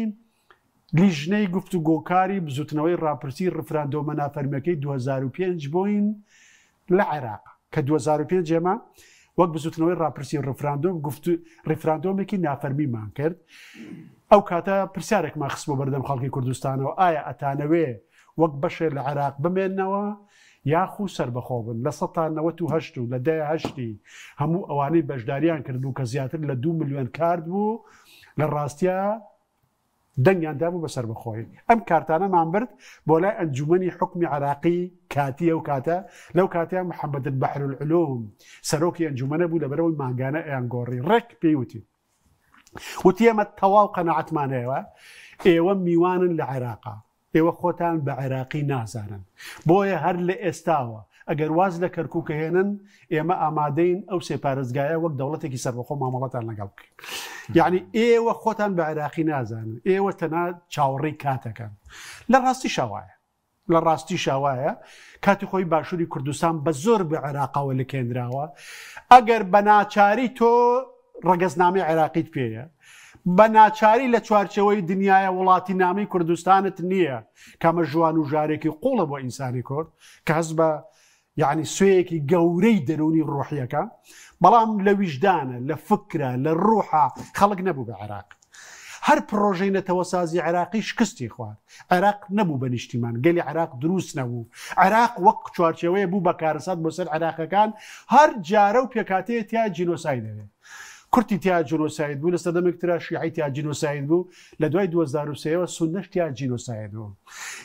لیژنەی گفتوگۆکاری بزوتنەوەی ڕاپرسی ڕفراندۆمە نافەرمیەکەی 2005 بووین لە عێراق کە 2005 ئێمە وەک بزوتنەوەی ڕاپرسی ڕفراندۆم گفت ڕیفراندۆمێکی نافەرمیمان کرد ئەو کاتە پرسیارێکمان خستبوو بەردەم خەڵکی کوردستانەوە ئایا ئەتانەوێ وەک بەشێ لە عێراق بمێنەوە یاخو سەربەخۆ بن. 98% و لە دەیە هەشتی هەموو ئەوانەی بەشداریان کردبوو کە زیاتر لە دوو ملیۆن کارت بوو لە ڕاستیا دەنگیان دابوو بە سەربەخۆیی. ئەم کارتانەمان برد بۆ لای ئەنجومەنی حوکمی عێراقی کاتی ئەو کاتە، لەو کاتەیا محەمەد البحرالعلوم سەرۆکی ئەنجومەنە بوو لەبەرئەوەی مانگانە ئەیانگۆڕی ڕێک پێی وتین وتی ئێمە تەواو قەناعەتمان هەیە ئێوە میوانن لە عێراقا ئێوە خۆتان بە عێراقی نازانن، بۆیە هەر لە ئێستاوە ئەگەر واز لە کەرکوک هێنن، ئێمە ئامادەین ئەو سێ پارێزگایە وەک دەوڵەتێکی سەربەخۆ مامەڵەتان لەگەڵ بکەین. یعنی ئێوە خۆتان بە عێراقی نازانن، ئێوە تەنها چاوەڕێی کاتەکەن. لە ڕاستیشا وایە. لە ڕاستیشا وایە. کاتی خۆی باشووری کوردستان بە زۆر بە عێراقەوە لکێنراوە. ئەگەر بە ناچاری تۆ ڕەگەزنامەی عێراقیت پێیە، بە ناچاری لە چوارچێوەی دنیایە وڵاتی نامەی کوردستانت نییە، کە ئەمە ژوان و ژارێکی قوڵە بۆ ئینسانی کورد کە هەست بە یعنی سوێیەکی گەورەی دەرونی ڕۆحیەکە بەڵام لە ویژدانە لە فکرە لە ڕوحە خەڵک نەبوو بە عێراق هەر پرۆژەی نەتەوەسازی عێراقی شکستی خوارد عێراق نەبوو بە نیشتیمان گەلی عێراق دروست نەبوو عێراق وەک چوارچێوەیە بوو بە کارەسات بۆ سەر عێراقەکان هەر جارە و پێکاتەیە تیا جینۆساید دەبێت کورتی تیا جینۆساید بوو لە سەردەمێک ترا شیعی تیا جینۆساید بوو لە دوای 2023ەوە سوننەش تیا جینۆساید بوو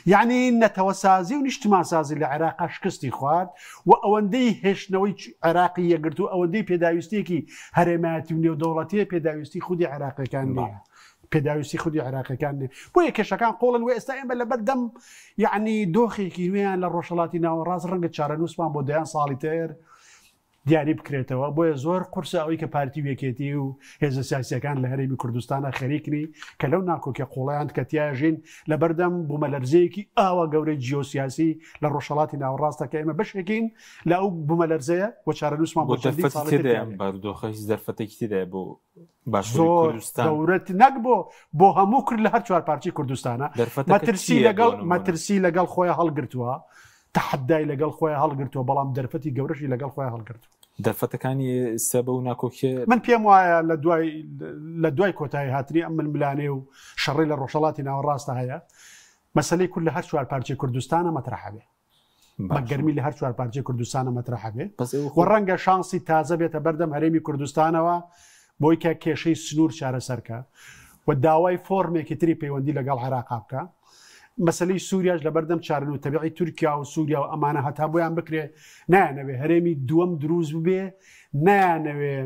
یعنی نەتەوەسازی و نیشتمانسازی لە عێراقا شکستی خوارد و ئەوەندەی هێشتنەوەی عێراقی یەکگرتوو ئەوەندەی پێداویستیەکی هەرێمایەتی و نێودەوڵەتیە پێداویستی خودی عێراقیەکان نییە پێداویستی خودی عێراقیەکان نیە بۆیە کێشەکان قۆڵن و ئێستا ئێمە لەبەردەم یعنی دۆخێکی نوێیان لە ڕۆژهەڵاتی ناوەڕاست ڕەنگە چارەنووسمان بۆ دەیان ساڵی تر دیاری بکرێتەوە بۆیە زۆر قورسە ئەوەی کە پارتی و یەکێتی و هێزە سیاسیەکان لە هەرێمی کوردستانە خەریکنی کە لەو ناکۆکیە قوڵیان کە تیاژین لە بەردەم بوومەلەرزەیەکی ئاوا گەورەی جیۆسیاسی لە ڕۆژهەڵاتی ناوەڕاستە کە ئێمە بەشێکین لە ئەو بوومەلەرزەیە و چارەنووسمان بۆ چەندین ساڵی تر دیارە. بارودۆخە هیچ دەرفەتێکی تێدایە بۆ باشووری زۆر کوردستان گەورەت نەک بۆ بۆ هەموو کورد لە هەر چوار پارچەی کوردستانە دەرفەتەکە مەترسی چییە بۆ لەگەڵ نموونە؟ مەترسی لەگەڵ خۆی هەڵگرتووە تەحەدای لەگەڵ خۆی هەڵگرتووە بەڵام دەرفەتی گەورەشی لەگەڵ خۆی هەڵگرتووە. دەرفەتەکانی ئێستا بەو ناکۆکیە من پێم وایە لە دوای لە دوای کۆتایی هاتنی ئەم ململانێ و شەڕی لە ڕۆژهەڵاتی ناوەڕاستە هەیە مەسەلەی کورد لە هەر چوار پارچەی کوردستانە مەترەحە بێ. بە گەرمی لە هەر چوار پارچەی کوردستانە مەترەحە بێ و ڕەنگە شانسی تازە بێتە بەردەم هەرێمی کوردستانەوە بۆی کە کێشەی سنوور چارەسەرکە و داوای فۆرمێکی تری پەیوەندی لەگەڵ عێراقا بکە مەسلەی سووریاش لە بەردەم چارن و تەبیعی تورکیا و سووریا و ئەمانە هەتا بۆیان بکرێ نایانەوێ هەرێمی دووەم دروست ببێ نایانەوێ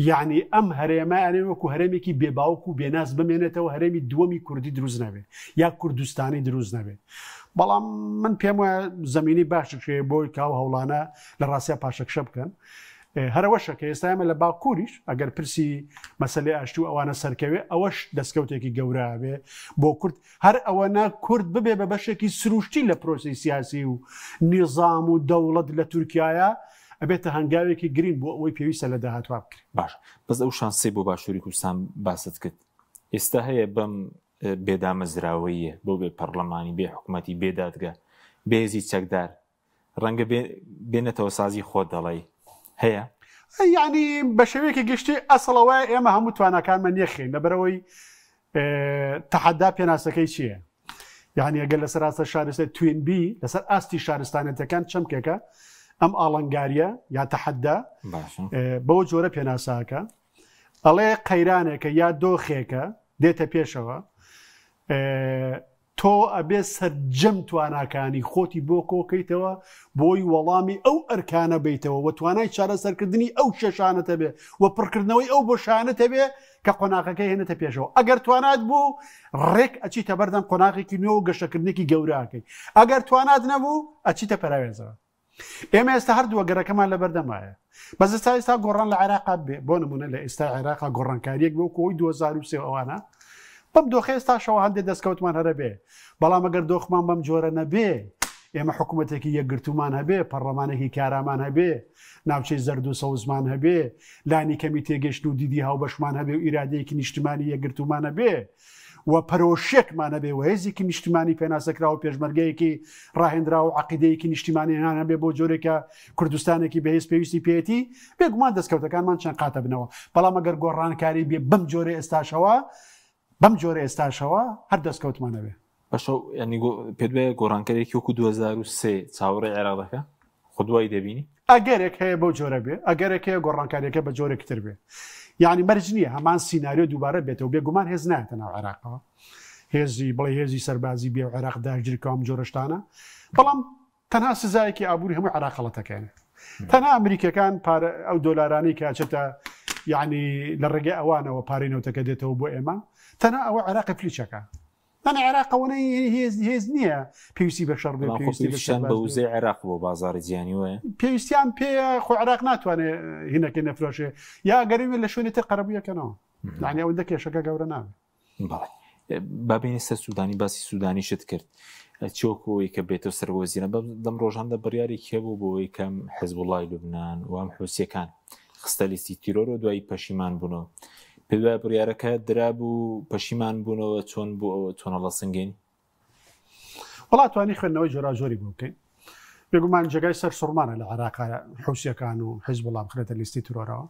یەعنی ئەم هەرێمە ئەرێ وەکو هەرێمێکی بێ باوک و بێناز بمێنێتەوە هەرێمی دووەمی کوردی دروست نەبێ یا کوردستانی دروست نەبێ بەڵام من پێم وایە زمینی باشێ بۆی کاو هەوڵانە لە ڕاستیا پاشەکشە بکەن هەرەوەشە کە ئێستا ئێمە لە باکووریش ئەگەر پرسی مەسلەی ئاشتی و ئەوانە سەرکەوێ ئەوەش دەستکەوتێکی گەورە بێ بۆ کورد هەر ئەوەنە کورد ببێ بە بەشێکی سروشتی لە پرۆسی سیاسی و نیزام و دەوڵەت لە تورکایە ئەبێتە هەنگاوێکی گرینگ بۆ ئەوەی پێویستە لە داهاتوە بکرێت. باشە بەس ئەو شانسەی بۆ باشووری کوردستان باست کرد ئێستا هەیە بەم بێ دامەزراوەییە بۆ بێ پەڕلەمانی بێ حکومەتی بێ دادگا بێ هێزی چەکدار ڕەنگە بێ بێ نەتەوەسازی خۆت دەڵێی هەیە؟ یعنی بە شێوەیەکی گشتی ئەسڵەوە ئێمە هەموو تواناکانمان یەخین لەبەرەوەی تەحەدا پێناسەکەی چییە؟ یعنی ئەگەر لەسەر ئاستە شارستە توێنبی لەسەر ئاستی شارستانەتەکان چەمکێکە ئەم ئاڵنگاریە یا تەحەدا بەوە جۆرە پێناساکە ئەڵێ قەیرانێکە یا دۆخێکە دێتە پێشەوە تۆ ئەبێ سەرجەم تواناکانی خۆتی بۆ کۆکەیتەوە بۆی وەڵامی ئەو ئەرکانە بیتەوە و توانای چارەسەرکردنی ئەو کێشانەت هەبێ و پڕکردنەوەی ئەو بۆشانەت هەبێ کە قۆناغەکەی هێنێتە پێشەوە ئەگەر توانات بوو ڕێک ئەچیتە بەردەم قۆناغێکی نوێ و گەشەکردنێکی گەورەکەی ئەگەر توانات نەبوو ئەچیتە پەراوێزەوە ئێمە ئێستا هەردوو گەرەکەمان لە بەردەمایە بەس ئێستا ئێستا گۆڕان لە عێراقا بێ بۆ نمونە لە ئێستا عێراقا گۆڕانکاریەک بۆ کۆی 2023 ئەوانە بەم دۆخە ئێستاشەوە هەندێک دەستکەوتمان هەرە بێ بەڵام ئەگەر دۆخمان بەم جۆرە نەبێ ئێمە حکوومەتێکی یەکگرتومان هەبێ پەرلەمانێکی کارامان هەبێ ناوچەی زەرد و سەوزمان هەبێ لانی کەمی تێگەشت و دیدی هاوبەشمان هەبێ و ئیرادەیەکی نیشتمانی یەکگرتومان هەبێ و پەرۆشیەکمان هەبێ و هێزێکی نیشتیمانی پێناسەکراو و پێشمەرگەیەکی ڕاهێنراو و عەقیدەیەکی نیشتیمانیان هەبێ بۆ جۆرێکە کوردستانێکی بەهێز پێویستی پێیەتی بێگومان دەستکەوتەکانمان چەند قاتە بنەوە بەڵام ئەگەر گۆڕانکاری بێ بەم جۆرە ئێستاشەوە بەم جۆرە ئێستاشەوە هەر دەستکەوتمان هەبێ. باشە یانی پێت وایە گۆڕانکاریەکی وەکو 2003 چاوەڕێی عێراق دەکا؟ خۆت وای دەبینی؟ ئەگەرێک هەیە بەو جۆرە بێ، ئەگەرێک هەیە گۆڕانکاریەکە بە جۆرێکی تر بێ. یعنی مەرج نییە هەمان سیناریۆ دووبارە بێتەوە، بێگومان هێز نایەتە ناو عێراقەوە. هێزی بڵێ هێزی سەربازی بێ و عێراق داگیرکە ئەم جۆرە شتانە، بەڵام تەنها سزایەکی ئابووری هەموو عێراق هەڵەتەکێنێ. تەنها ئەمریکەکان پارە ئەو دۆلارانەی کە ئەچێتە یعنی لە ڕێگەی ئەوانەوە پارەی نەوتەکە دێتەوە بۆ ئێمە، تەنها ئەوە عێراقی فلیچەکە. یانی عێراق ئەوەنەی هێز هێز نییە پێویستی بە شەڕ بێ پێویستی بە پێویستیان بە وزەی عێراق بۆ بازاڕی جیهانی وایە پێویستیان پێیە خۆ عێراق ناتوانێت هینەکەی نەفرۆشێ یا گەرەوێ لە شوێنی تر قەرەبوویەکەنەوە یعنی ئەوەندە کێشەکە گەورە نابێت بەڵێ با بێینە سەر سوودانی باسی سوودانیشت کرد چۆکۆی کە بێتەوە سەرۆک وەزیران بەم دەم ڕۆژاندا بڕیارێکی هەبوو بۆ ئەوەی کەم حزبوڵای لوبناان و ئەم حوسیەکان خستە لیستی تیرۆر و دوایی پەشیمان بوونەوە. پێت وایە بڕیارەکە درابوو پەشیمان بوونەوە چۆن بوو ئەوە چۆن هەڵەسنگێنی؟ وەڵا توانی خوێندنەوەی جۆراوجۆری بۆ بکەین. بێگومان جێگای سەر سوڕمانە لە عێراقا حوسیەکان و حیزبوڵا بخرێتە لیستی ترۆرەوە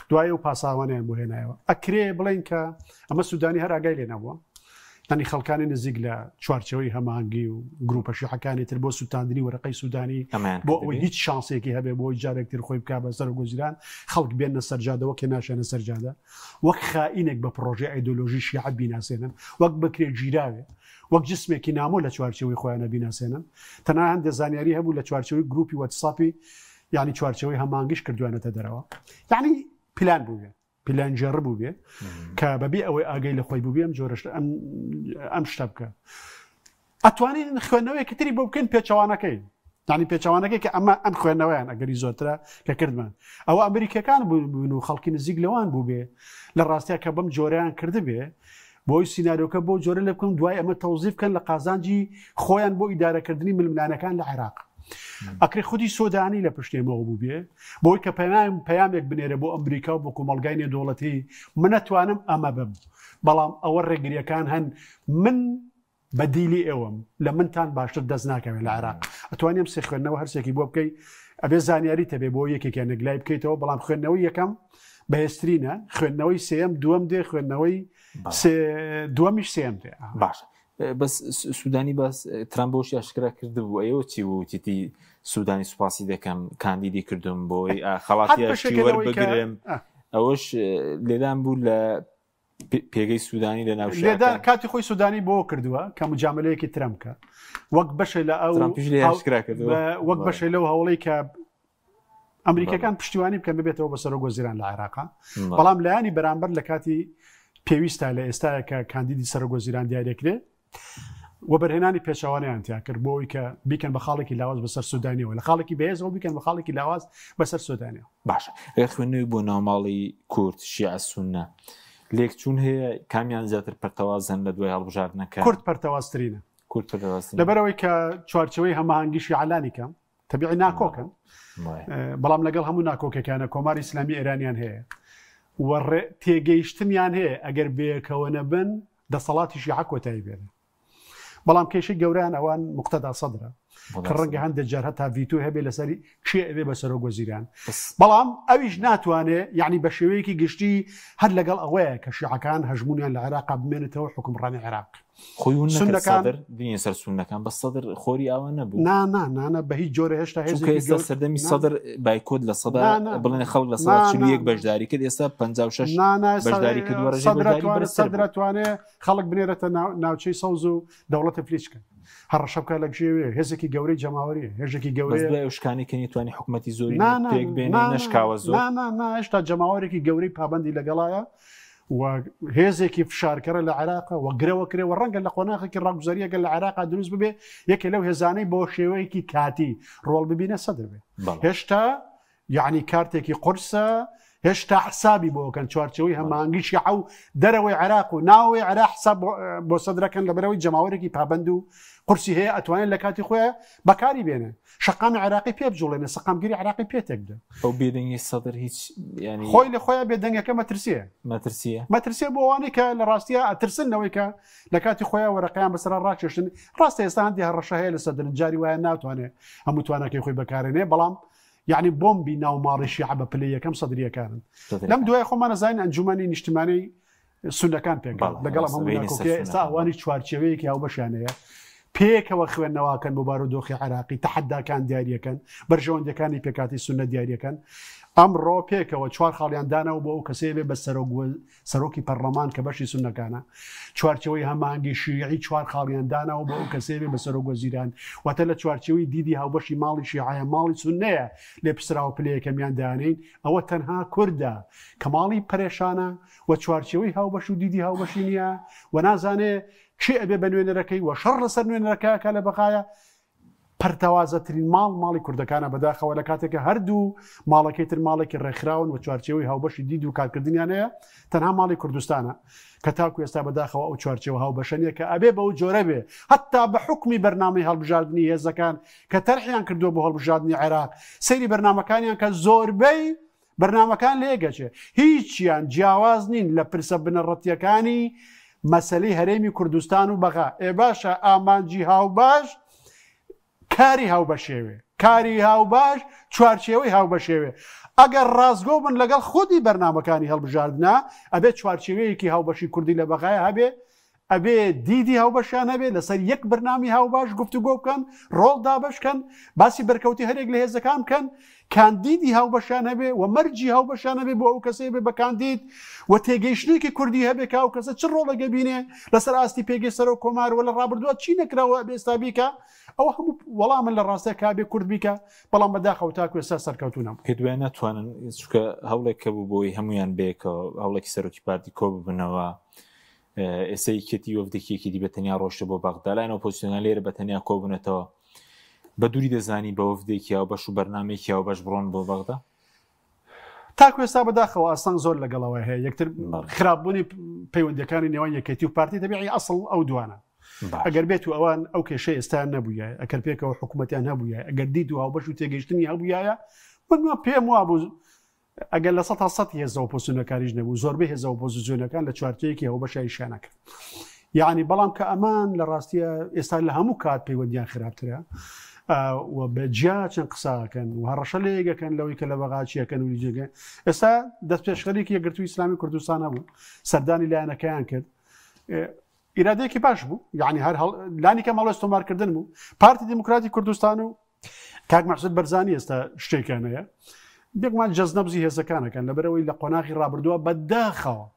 دوای ئەو پاساوانیان بۆ هێنایەوە ئەکرێ بڵێن کە ئەمە سوودانی هەر ئاگای لێ نەبووە ینی خەڵکانی نزیک لە چوارچەوەی هەماهەنگی و گروپە شیعەکانی تر بۆ سووتاندنی وەرەقەی سوودانی بۆ ئەوەی هیچ شانسێکی هەبێ بۆی جارێکتر خۆی بک بە سەر گۆزیران خەڵک بێنە سەرجادەوە کە ناشێنە سەرجادە وەک خائینێک بە پرۆژەی ئایدۆلۆژی شیعە بیناسێنن وەک بکرێ گیراوێ وەک جسمێکی نامۆ لە چوارچێوەی خۆیانە بیناسێنن تەنها هەندێک زانیاری هەبوو لە چوارچێوەی گروپی وەتساپی یعنی چوارچێوەی هەمانگیش کردوانەتە دەرەوە یعنی پلان بووێ پیلانگێڕ بووبێ کە بەبێ ئەوەی ئاگای لە خۆی بووبێ ئەم جۆرەش ئەم ئەم شتە بکە ئەتوانین خوێندنەوەیەکی تری بۆ بکەین پێچەوانەکەی یانی پێچەوانەکەی کە ئەمە ئەم خوێندنەوەیان ئەگەری زۆرترە کە کردمان ئەوە ئەمریکەکان بوون و خەڵکی نزیک لەوان بوو بێ لە ڕاستیا کە بەم جۆریان کردبێ بۆی سیناریۆکە بۆ جۆرە لێ بکەن دوای ئەمە تەوزیف بکەن لە قازانجی خۆیان بۆ ئیدارەکردنی ململانەکان لە عێراق ئەکرێ خودی سۆدانی لە پشت ئێمەوە بووبێ بۆی کە پەیام پەیامێک بنێرە بۆ ئەمریکا و بۆ کۆمەڵگای نێودەوڵەتی من نەتوانم ئەمە بم بەڵام ئەوە ڕێگریەکان هەن من بەدیلی ئێوەم لە منتان باشتر دەست ناکەوێت لە عێراق ئەتوانیم سێ خوێندنەوە هەرسێکی بۆ بکەی ئەبێ زانیاری تەبێ بۆ یەکێکیان نەگلای بکەیتەوە بەڵام خوێندنەوەی یەکەم بەهێزترینە خوێندنەوەی سێم دووەم دێ خوێندنەوەی دووەمیش سێم دێ باش بەس سوودانی باس ترامپ بۆشی ئاشکرا کردبوو ئەوە چی وتیتی سوودانی سوپاسی دەکەم کاندیدی کردم بۆی خەڵاتی وەربگرم ئەوەش لێدان بوو لە پێگەی سوودانی لە ناو لێدان کاتی خۆی سوودانی بۆ کردووە کە مجاملەیەکی ترەمپ کە وەک بەشێ لە ئەو وەک بەشێ لەو هەوڵی کە ئەمریکەکان پشتیوانی بکەن ببێتەوە بە سەرۆک وەزیران لە عێراقا بەڵام لایەنی بەرامبەر لە کاتی پێویستە لە ئێستاە کە کاندیدی سەرۆک وەزیران دیارەکرێ وەبەرهێنانی پێچەوانەیان تیا کرد بۆ ئەوی کە بیکەن بە خاڵێکی لاواز بەسەر سوودانیەوە لە خاڵێکی بەهێزەوە بیکەن بە خاڵێکی لاواز بەسەر سوودانیەوە. باشە ئەگەر خوێندنەوەی بۆ ناوماڵی کورد شیعە سوننە لێکچوون هەیە کامیان زیاتر پەرتەوازن لە دوای هەڵبژاردنەکە؟ کورد پەرتەوازترینە. کورد پەرتەوازترینە. لەبەرئەوەی کە چوارچێوەی هەماهەنگی شیعە لانی کەم تەبیعی ناکۆکن بەڵام لەگەڵ هەموو ناکۆکەکانە کۆماری ئیسلامی ئێرانیان هەیە و تێگەیشتنیان هەیە ئەگەر بەیەکەوە نەبن دەسەڵاتی شیعە کۆتایی بێنێ بەڵام کێشەی گەورەیان ئەوان مقتەدا سەدرە کە ڕەنگە هەندێک جار هەتا ڤیتۆ هەبێ لەسەری کێ ئەبێ بە سەرۆک وەزیران بەڵام ئەویش ناتوانێ یعنی بە شێوەیەکی گشتی هەر لەگەڵ ئەوەیە کە شیعەکان هەژمونیان لە عێراقا بمێنێتەوە حکومڕانی عێراق خۆی ون سونەکان دینە سەر سونەکان بە سەدر خۆری ئاوا نەبوو نا نا نا بە هیچ جۆرە هێشتا هێزێکی سەردەمی سەدر بایکۆت لە سەدا بڵێن خەڵک لە سەدا 41 بەشداری کرد ئێستا 56 بەشداری کردووە سەدرەتوانێ خەڵک بنێرێتە ناوچەی سەوز و دەوڵەتە فلیچکە هەڕەشە بکات لە گژێوێ هێزێکی گەورەی جەماوەری هێژێکی گەورەی دوای شکانی کە نتوانانی حکوومەتی زۆری پێک بێنێ نەشکاوە زۆر نا هێشتا جەماوەرێکی گەورەی پابندی لەگەڵایە و هێزێکی فشارکەرە لە عێراق و گرەوە کرێ و ڕەنگە لە قۆناخێکی ڕاگوزاریەکە لە عێراقا دروست ببێ یەکێ لەو هێزانەی بۆ شێوەیەکی کاتی ڕۆڵ ببینە سەدر بێ هێشتا یەعنی کارتێکی قورسە هێشتا حسابی بۆ کەن چوارچەوەی هەماهەنگی شیعە و دەرەوەی عێراق و ناوەوەی عێراق حساب بۆ سەدرەکەن لەبەرەوەی جەماوەرێکی پابند و قورسی هەیە ئەتوانێت لە کاتی خۆیان بەکاری بێنێ شەقامی عێراقی پێ بجوڵێنێ سەقامگیری عێراقی پێ تێک بدە. ئەو بێدەنگی سەدر هیچ یانی خۆی لە خۆیان بێدەنگەکە مەترسیە مەترسیە مەترسیە بۆ ئەوانەی کە لە ڕاستیا ئەترسن لەوەی کە لە کاتی خۆیان وەرەقەیان بەسەرا ڕاکێشن ڕاستە ئێستا هەندی هەڕەشە هەیە لە سەدر جاری وایە ناتوانێت هەموو تواناکەی خۆی بەکارێنێ بەڵام یەعنی بۆمبی ناو ماڵی شیعە بە پلەی یەکەم سەدرییەکانن. لەم دوای خۆمان ئەزانین ئەنجومەنی نیشتمانی سوننەکان پێک هات. لەگەڵ ئەم هەموو ناکۆکیە ئێستا ئەوانی چوارچێوەیەکی هاوبەشیان هەیە. پێکەوە خوێندنەواکەن بۆ بارودۆخی عێراقی، تەحەداکان دیاریەکەن، بەرژەوەندیەکانی پێکهاتەی سوننە دیاریەکەن. ئەمڕۆ پێکەوە چوار خاڵیان داناوە بۆ ئەو کەسەی بێ بە سەرۆک سەرۆکی پەرلەمان کە بەشی سوننەکانە، چوارچێوەی هەماهەنگی شیعی چوار خاڵیان داناوە بۆ ئەو کەسەی بێ بە سەرۆک وەزیران، واتە لە چوارچێوەی دیدی هاوبەشی ماڵی شیعەیە، ماڵی سوننەیە لێپرسراوە پلە یەکەمیان دانێین، ئەوە تەنها کوردە کە ماڵی پەرێشانە و چوارچێوەی هاوبەش و دیدی هاوبەشی نییە و نازانێ کێ ئەبێ بە نوێنەرەکەی و شەڕ لەسەر نوێنەرەکە ئەکا لە بەغایە، پەرتەوازەترین ماڵ ماڵی کوردەکانە بەداخەوە لە کاتێکە هەردوو ماڵەکەی تر ماڵێکی ڕێکخراون و چوارچێوەی هاوبەشی دید و کارکردنیان هەیە تەنها ماڵی کوردستانە کە تاکو ئێستا بەداخەوە ئەو چوارچێوە هاوبەشە نییە کە ئەبێ بەو جۆرە بێ هەتا بە حوکمی بەرنامەی هەڵبژاردنی هێزەکان کە تەرحیان کردووە بۆ هەڵبژاردنی عێراق سەیری بەرنامەکانیان کە زۆربەی بەرنامەکان لەیەکەچێ هیچیان جیاواز نین لە پرسە بنەڕەتیەکانی مەسەلەی هەرێمی کوردستان و بەغا ئێ باشە ئامانجی هاوباش کاری هاوبەشێوێ کاری هاوباش چوارچێوەی هاوبەشێوێ ئەگەر ڕاستگۆ بن لەگەڵ خودی بەرنامەکانی هەڵبژاردنا ئەبێ چوارچێوەیەکی هاوبەشی کوردی لە بەغای هەبێ ئەبێ دیدی هاوبەشیان هەبێ لەسەر یەک بەرنامی هاوباش گفتوگۆ بکەن ڕۆڵ دابەش کەن باسی بەرکەوتی هەرێک لە هێزەکان بکەن کاندیدی هاوبەشیان هەبێ و مەرجی هاوبەشیان هەبێ بۆ ئەو کەسەی بێ بە کاندید و تێگەیشتنێکی کوردی هەبێ کە ئەو کەسە چ ڕۆڵێک بینێ لەسەر ئاستی پێگەی سەرۆک کۆمار و لە ڕابردووە چی نەکراوە ئەبێ ئێستا بیکا ئەوە هەموو وەڵامن لە ڕاستە کابێ کورد بیکە بەڵام بەداخەوە تاکو ئێستا سەرکەوتوو نەبوو. پێت وایە ناتوانن چونکە هەوڵێک هەبوو بۆی هەمویان بەیەکەوە هەوڵێکی سەرۆکی پارتی کۆ ببنەوە ئێستا یەکێتی وەفدێکی یەکێتی بە تەنیا ڕۆشتە بۆ بەغدا لایەن ئۆپۆزیسیۆنە لێرە بە تەنیا کۆبوونەتەوە بە دووری دەزانی بە وەفدێکی هاوبەش و بەرنامەیەکی هاوبەش بڕۆن بۆ بەغدا؟ تاکو ئێستا بەداخەوە ئاستەنگ زۆر لەگەڵەوە هەیە یەکتر خراپبوونی پەیوەندەکانی نێوان یەکێتی و پارتی دەبیعی ئەسڵ ئەو دوانە ئەگەر بێت و ئەوان ئەو کێشەی ئێستا نەبووە ئەگەر پێکەوە حکوومەتیان هەبووە ئەگەر دید و هاوبەش و تێگەیشتنی هەبووایە من پێم وابوو ئەگەر 100% هێزە ئۆپۆزسیۆنەکانیش نەبوو زۆربەی هێزە ئۆپۆزسیۆنەکان لە چوارچێوەیەکی هاوبەشا ئیشیان ئەکرد یعنی بەڵام کە ئەمان لە ڕاستیە ئێستا لە هەموو کات پەیوەندیان خراپترە و بە جیا چەند قساکەن و هەڕەشە لە یەکەکەن لەوەی کە لە بەغاچیەکەن و جێگە ئێستا دەست پێشخەرێکی یەکگرتووی ئیسلامی کوردستان هەبوو سەردانی لایەنەکەیان کرد ئیرادەیەکی باش بوو یعنی هەر لانی کەم هەڵوێست تۆمارکردن بوو پارتی دیموکراتی کوردستان و کاک مەحسود بەرزانی ئێستا شتێکیان هەیە بێگومان جەزنەبزی هێزەکانەکەن لەبەرەوەی لە قۆناغی ڕابردووە بەداخەوە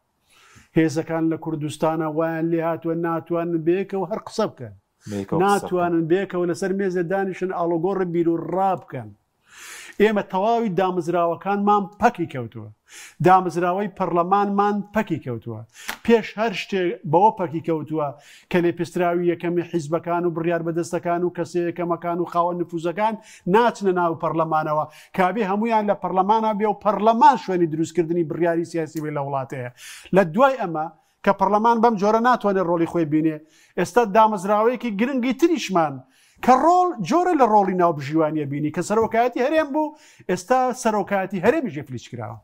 هێزەکان لە کوردستانە وایان لێ هاتووە ناتوانن بەیەکەوە هەر قسە بکەن ناتوانن بێکەوە لەسەر مێزە دانیشن ئاڵۆگۆڕ بیر و ڕا بکەن ئێمە تەواوی دامەزراوەکانمان پەکی کەوتووە. دامەزراوەی پەڕلەمانمان پەکی کەوتووە. پێش هەر شتێک بەوە پەکی کەوتووە کە لێپرسراوی یەکەمی حیزبەکان و بڕیاربەدەستەکان و کەسە یەکەمەکان و خاوەن نفوزەکان ناچنە ناو پەڕلەمانەوە کابێ هەموویان لە پەڕلەمانا بێ و پەڕلەمان شوێنی دروستکردنی بڕیاری سیاسی بێ لە وڵاتەیە. لە دوای ئەمە کە پەڕلەمان بەم جۆرە ناتوانێت ڕۆڵی خۆی بینێ، ئێستا دامەزراوەیەکی گرنگی تریشمان کە ڕۆڵ جۆرە لە ڕۆڵی ناوبژیوانیە بینی کە سەرۆکایەتی هەرێم بوو، ئێستا سەرۆکایەتی هەرێمیش ئیفلیج کراوە.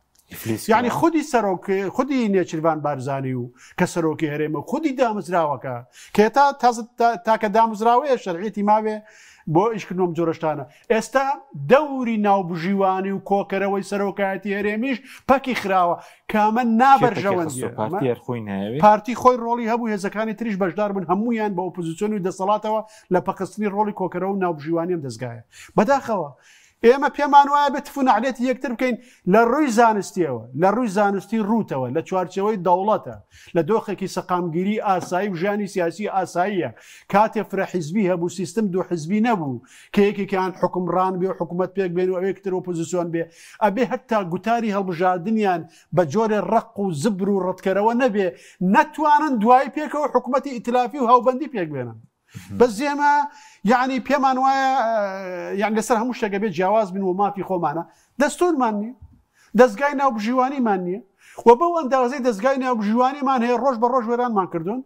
یعنی خودی سەرۆک خودی نێچیرڤان بارزانی و کە سەرۆکی هەرێمە خودی دامەزراوەکە کە تا تازە تاکە دامەزراوەیە شەرعیەتی ماوێ بۆ ئیشکردنەوەم جۆرەشتانە ئێستا دەوری ناوبژیوانی و کۆکەرەوەی سەرۆکایەتی هەرێمیش پەکی خراوە کە ئەمە نابەرژەوەندیە پارتی هەر خۆی نایەوێت پارتی خۆی ڕۆڵی هەبوو هێزەکانی تریش بەشدار بوون هەموویان بە ئۆپۆزیسیۆن و دەسەڵاتەوە لە پەکخستنی ڕۆڵی کۆکەرەوە و ناوبژیوانی ئەم دەزگایە بەداخەوە ئێمە پێمان وایە بێت تف و نەعلەتی یەکتر بکەین لە ڕووی زانستیەوە لە ڕووی زانستی ڕووتەوە لە چوارچێوەی دەوڵەتە لە دۆخێکی سەقامگیری ئاسایی و ژیانی سیاسی ئاساییە کاتێ فرە حیزبی هەبوو سیستم دوو حیزبی نەبوو کە یەکێکیان حوکمڕان بێ و حکومەت پێک بێن و ئەوێک تر ئۆپۆزیسیۆن بێ ئەبێ هەتا گوتاری هەڵبژاردنیان بە جۆرێ ڕەق و زبر و ڕەتکەرەوە نەبێ نەتوانن دوایی پێکەوە حکومەتی ئیتلافی و هاوبەندی پێک بێنن بەس ئێمە یعنی پێمان وایە یان لەسەر هەموو شتێکە بێ جیاواز بن و مافی خۆمانە دەستورمان نییە دەستگای ناوبژیوانیمان نییە و بەو ئەندازەی دەستگای ناوبژیوانیمان هەیە ڕۆژ بە ڕۆژ وێرانمان کردوون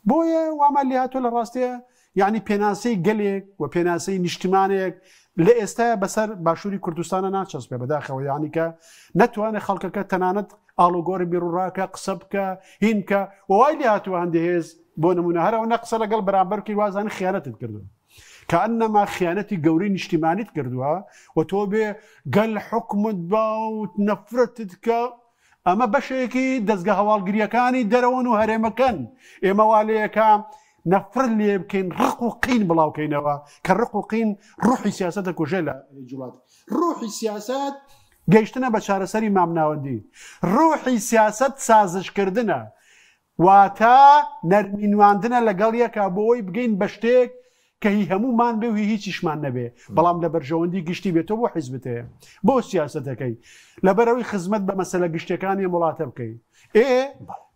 بۆیە وامان لێهاتوە لە ڕاستەیە یعنی پێناسەی گەلێک و پێناسەی نیشتمانێک لە ئێستاە بەسەر باشووری کوردستانە ناچەسپێ بەداخەوە یعنی کە نەتوانێت خەڵکەکە تەنانەت ئاڵوگۆڕی بیروڕاکە قسە بکە هین بکە و وای لێ هاتووە هەندێ هێز بۆ نمونە هەر ئەوەنە قسە لەگەڵ بەرامبەر بکەی وازانی خیانەتت کردووە کەئەنەما خیانەتی گەورەی نیشتیمانیت کردووە و تۆ بێ گەل حکومت با و نەفرەتت کە ئەمە بەشێکی دەستگە هەواڵگریەکانی دەرەوەن و هەرێمەکەن ئێمە وا لەیەکە نەفرەت لێ بکەین ڕق و قین بڵاوکەینەوە کە ڕق و قین ڕوحی سیاسەت دەکوژێ لە وڵات ڕوحی سیاسەت گەیشتنە بە چارەسەری مامناوەندی. ڕوحی سیاسەت سازشکردنە، واتە نەرمی نواندنە لەگەڵ یەکا بۆ ئەوەی بگەین بە شتێک کە هی هەموومان بێ و هی هیچیشمان نەبێ، بەڵام لە بەرژەوەندی گشتی بێ. تۆ بۆ حیزبت هەیە؟ بۆ سیاسەتەکەی؟ لەبەرئەوەی خزمەت بە مەسەلە گشتیەکانی ئەم وڵاتە بکەی. ئێ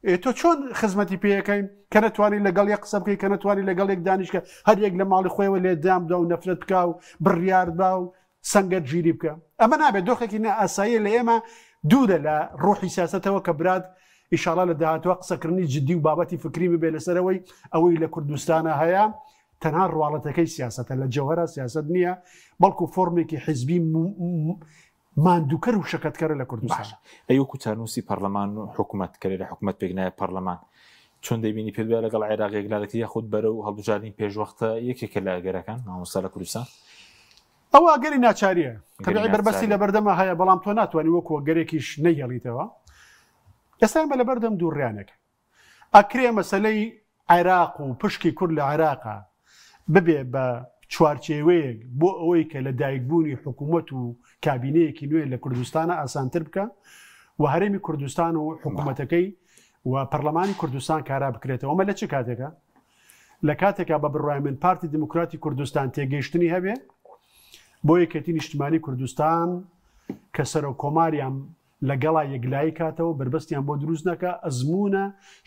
ئێ تۆ چۆن خزمەتی پێیەکەی کە نەتوانی لەگەڵ یەک قسە بکەی، کە نەتوانی لەگەڵ یەک دانیشکە، هەر یەک لە ماڵی خۆیەوە لێدان بدا و نەفرەت بکا و بڕیار با و سەنگەر گیری بکە ئەمە نابێت دۆخێکی نائاساییە لە ئێمە دوورە لە ڕۆحی سیاسەتەوە کە برات ئیشاڵا لە داهاتوە قسەکردنی جدی و بابەتی فکری ببێ لەسەرەوەی ئەوەی لە کوردستانە هەیە تەنها ڕواڵەتەکەی سیاسەتە لە جەوهرا سیاست نییە بەڵکو فۆرمێکی حیزبی ماندووکەر و شەکەتکەرە لە کوردستان. ئەی وەکو چارنووسی پەرلەمان و حکومەت کە لێرە حکومەت پێک نایە پەرلەمان. چۆن دەیبینی پێت وایە لەگەڵ عێراق یەکلا دەکرێت یاخود بەرەو هەڵبژاردنی پێشوەختە یەکێکە لە ئەگەرەکان مامۆستا لە کوردستان؟ ئەوە ئەگەری ناچاریە تەبیعی بەربەستی لە بەردەما هەیە بەڵام تۆ ناتوانانی وەکو ئەگەرێکیش نەیهێڵیتەوە ئێستا ئێمە لەبەردەم دووڕیانێک ئەکرێ مەسەلەی عێراق و پشکی کورد لە عێراقا ببێ بە چوارچێوەیەک بۆ ئەوەی کە لە دایکبوونی حکوومەت و کابینەیەکی نوێ لە کوردستانە ئاسانتر بکە و هەرێمی کوردستان و حکوومەتەکەی و پەرلەمانی کوردستان کارا بکرێتەوە ئەمە لە چ کاتێکە لە کاتێکا بە بڕوای من پارتی دیموکراتی کوردستان تێگەیشتنی هەبێ بۆ یەکێتی نیشتمانی کوردستان کە سەرۆک کۆماریان لەگەڵا یەکلایی کاتەوە، بەربەستیان بۆ دروست نەکا، ئەزموونە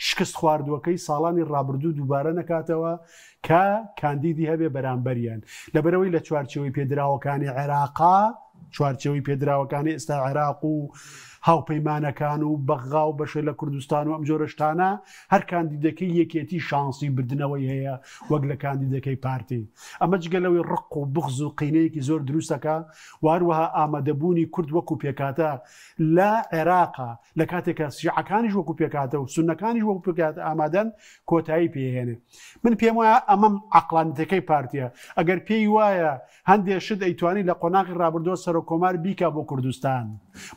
شکست خواردووەکەی ساڵانی ڕابردوو دووبارە نەکاتەوە کە کاندیدی هەبێ بەرامبەریان. لەبەرئەوەی لە چوارچێوەی پێدراوەکانی عێراقا، چوارچێوەی پێدراوەکانی ئێستا عێراق و هاوپەیمانەکان و بەغا و بەشێ لە کوردستان و ئەم جۆرە شتانە، هەر کاندیدەکەی یەکێتی شانسی بردنەوەی هەیە وەک لە کاندیدەکەی پارتی. ئەمە جگە لەوەی ڕق و بوغز و قینەیەکی زۆر دروست دەکا و هەروەها ئامادەبوونی کورد وەکو پێکهاتە لە عێراقا لە کاتێکا شیعەکانیش وەکو پێکهاتە و سوننەکانیش وەکو پێکهاتە ئامادەن کۆتایی پێهێنێ. من پێم وایە ئەمەم عەقڵانیتەکەی پارتیە. ئەگەر پێی وایە هەندێ شت ئەیتوانی لە قۆناغی ڕابردووە سەرۆک کۆمار بیکا بۆ کوردستان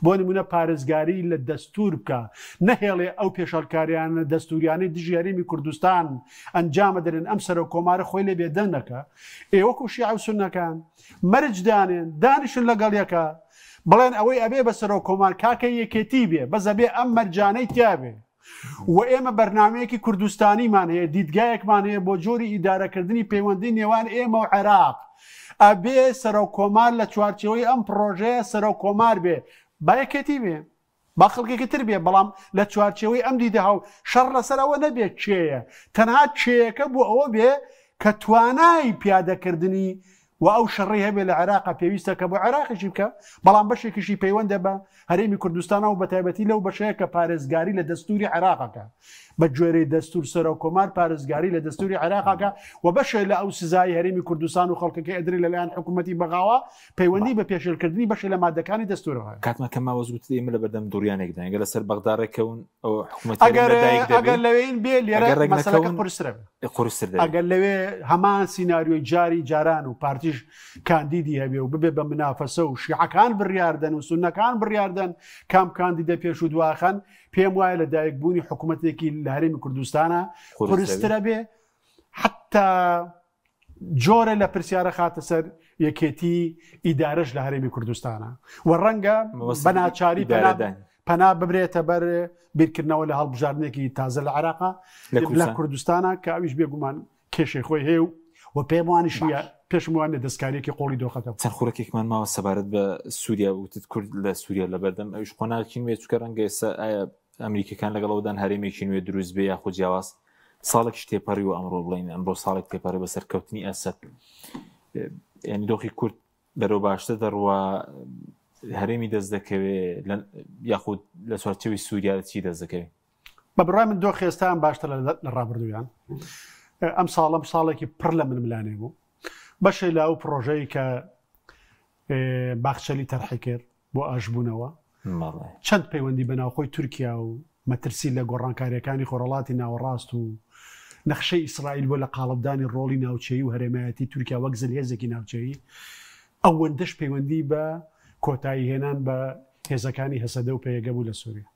بۆ نمونە پارێزگاری لە دەستور بکا نەهێڵێ ئەو پێشەڵکاریانە دەستوریانەی دژی هەرێمی کوردستان ئەنجامەدرێن ئەم سەرۆک کۆمارە خۆی لێ بێدەنگ نەکا ئێ وەکو شیعە و سوننەکان مەرج دانێن دانیشن لەگەڵ یەکا بڵێن ئەوەی ئەبێ بە سەرۆک کۆمار کاکە یەکێتی بێ بەس ئەبێ ئەم مەرجانەی تیابێ و ئێمە بەرنامەیەکی کوردستانیمان هەیە، دیدگایەکمان هەیە بۆ جۆری ئیدارەکردنی پەیوەندی نێوان ئێمە و عێراق. ئەبێ سەرۆک کۆمار لە چوارچێوەی ئەم پڕۆژەیە سەرۆک کۆمار بێ، با یەکێتی بێ، با خەڵکێکی تر بێ، بەڵام لە چوارچێوەی ئەم دیدگا و شەڕ لەسەر ئەوە نەبێ کێیە، تەنها کێیەکە بۆ ئەوە بێ کە توانای پیادەکردنی و ئەو شەڕەی هەبێ لە عێراقا پێویستە کە بۆ عێراقیشی بکە، بەڵام بەشێکیشی پەیوەندە بە هەرێمی کوردستانەوە و بەتایبەتی لەو بەشەیە کە پارێزگاری لە دەستووری عێراقەکە. بە گوێرەی دەستوور سەرۆک کۆمار پارێزگاری لە دەستووری عێراقەکە و بەشێ لە ئەو سزای هەرێمی کوردستان و خەڵکەکەی ئەدرێ لەلایەن حکوومەتی بەغاوە پەیوەندی بە پێشێلکردنی بەشێ لە مادەکانی دەستوورەوە هەیە. کاتمان کەم ماوە وتت ئێمە لەبەردەم دوڕیانێکداین گەر لەسەر بەغدا ڕێککەون ئەوە حکوومەتی هەرێم لەدایک دەبێ، ئەگەر لەوێین بێ لێرە ئەگەر ڕێک مەسەلەکە نەکەون قورسترە بێ. قورستر دەبێت. ئەگەر لەوێ هەمان سیناریۆی جاری جاران و پارتیش کاندیدی هەبێ و ببێ بە منافەسە و شیعەکان بڕیاردەن و سوننەکان بڕیاردەن کام کاندیدە پێش و دواخەن، پێم وایە لە دایکبوونی حکوومەتێکی لە هەرێمی کوردستانە قورسترە بێ حتا جۆرە لە پرسیارە خاتە سەر یەکێتی ئیدارەش لە هەرێمی کوردستانە و ڕەنگە بە ناچاری پەنا ببرێتە بەر بیرکردنەوە لە هەڵبژاردنێکی تازە لە عراقا لە کوردستانە کە ئەویش بێگومان کێشەی خۆی هەیە و و پێم وانیشە پێشم وانە دەستکاریەکی قۆڵی دۆخەکە. چەند خولەکێکمان ماوە سەبارەت بە سووریا وتت کورد لە سووریا لەبەردەم ئەویش قۆناغێکی نوێ چونکە ڕەنگە ئێستا ئایا ئەمریکەکان لەگەڵ ئەوەدان هەرێمێکی نوێ دروست بێ یاخود جیاواز ساڵێکیش تێپەڕیوە ئەمڕۆ بڵین ئەمڕۆ ساڵێک تێپەڕی بە سەرکەوتنی ئەسەد یعنی دۆخی کورد بەرەو باشتر دەڕوا هەرێمی دەست دەکەوێ یاخود لە چوارچێوەی سووریا چی دەست دەکەوێت بە بڕای من دۆخی ئێستایان باشتر لە ڕابردوویان ئەم ساڵم ساڵێکی پڕ لە ململانێ بوو بەشێ لە ئەو پرۆژەی کە باخچەلی تەرحی کرد بۆ ئاشبوونەوە چەند پەیوەندی بە ناوخۆی تورکیا و مەترسی لە گۆڕانکارییەکانی خۆرهەڵاتی ناوەڕاست و نەخشەی ئیسرائیل بۆ لە قاڵبدانی ڕۆڵی ناوچەیی و هەرێمایەتی تورکیا وەک زلهێزێکی ناوچەیی، ئەوەندەش پەیوەندی بە کۆتایی هێنان بە هێزەکانی هەسەدە و پەیەگە بوو لە سوریا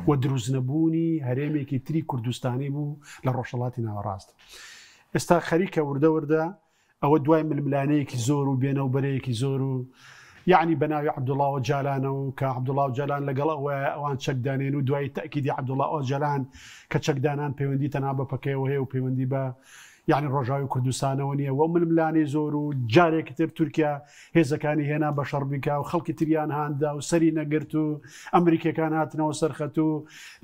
و دروستنەبوونی هەرێمێکی تری کوردستانی بوو لە ڕۆژهەڵاتی ناوەڕاست. ئێستا خەریکە وردە وردە ئەوە دوای ململانێیەکی زۆر و بێنە و بەرەیەکی زۆر و یەعنی بە ناوی عەبدوڵا ئۆجالانەوە کە عەبدوڵا ئۆجالان لەگەڵ ئەوەیە ئەوان چەک دانێن و دوایی تەئکیدی عەبدوڵا ئۆجالان کە چەکدانان پەیوەندی تەنها بە پەکەیەوە هەیە و پەیوەندی بە یعنی ڕۆژاوی کوردستانەوە نییە و ململانێی زۆر و جارێکی تر تورکیا هێزەکانی هێنا بە شەڕ بیکا و خەڵکی تریان هاندا و سەری نەگرت و ئەمریکیەکان هاتنەوە سەرخەت و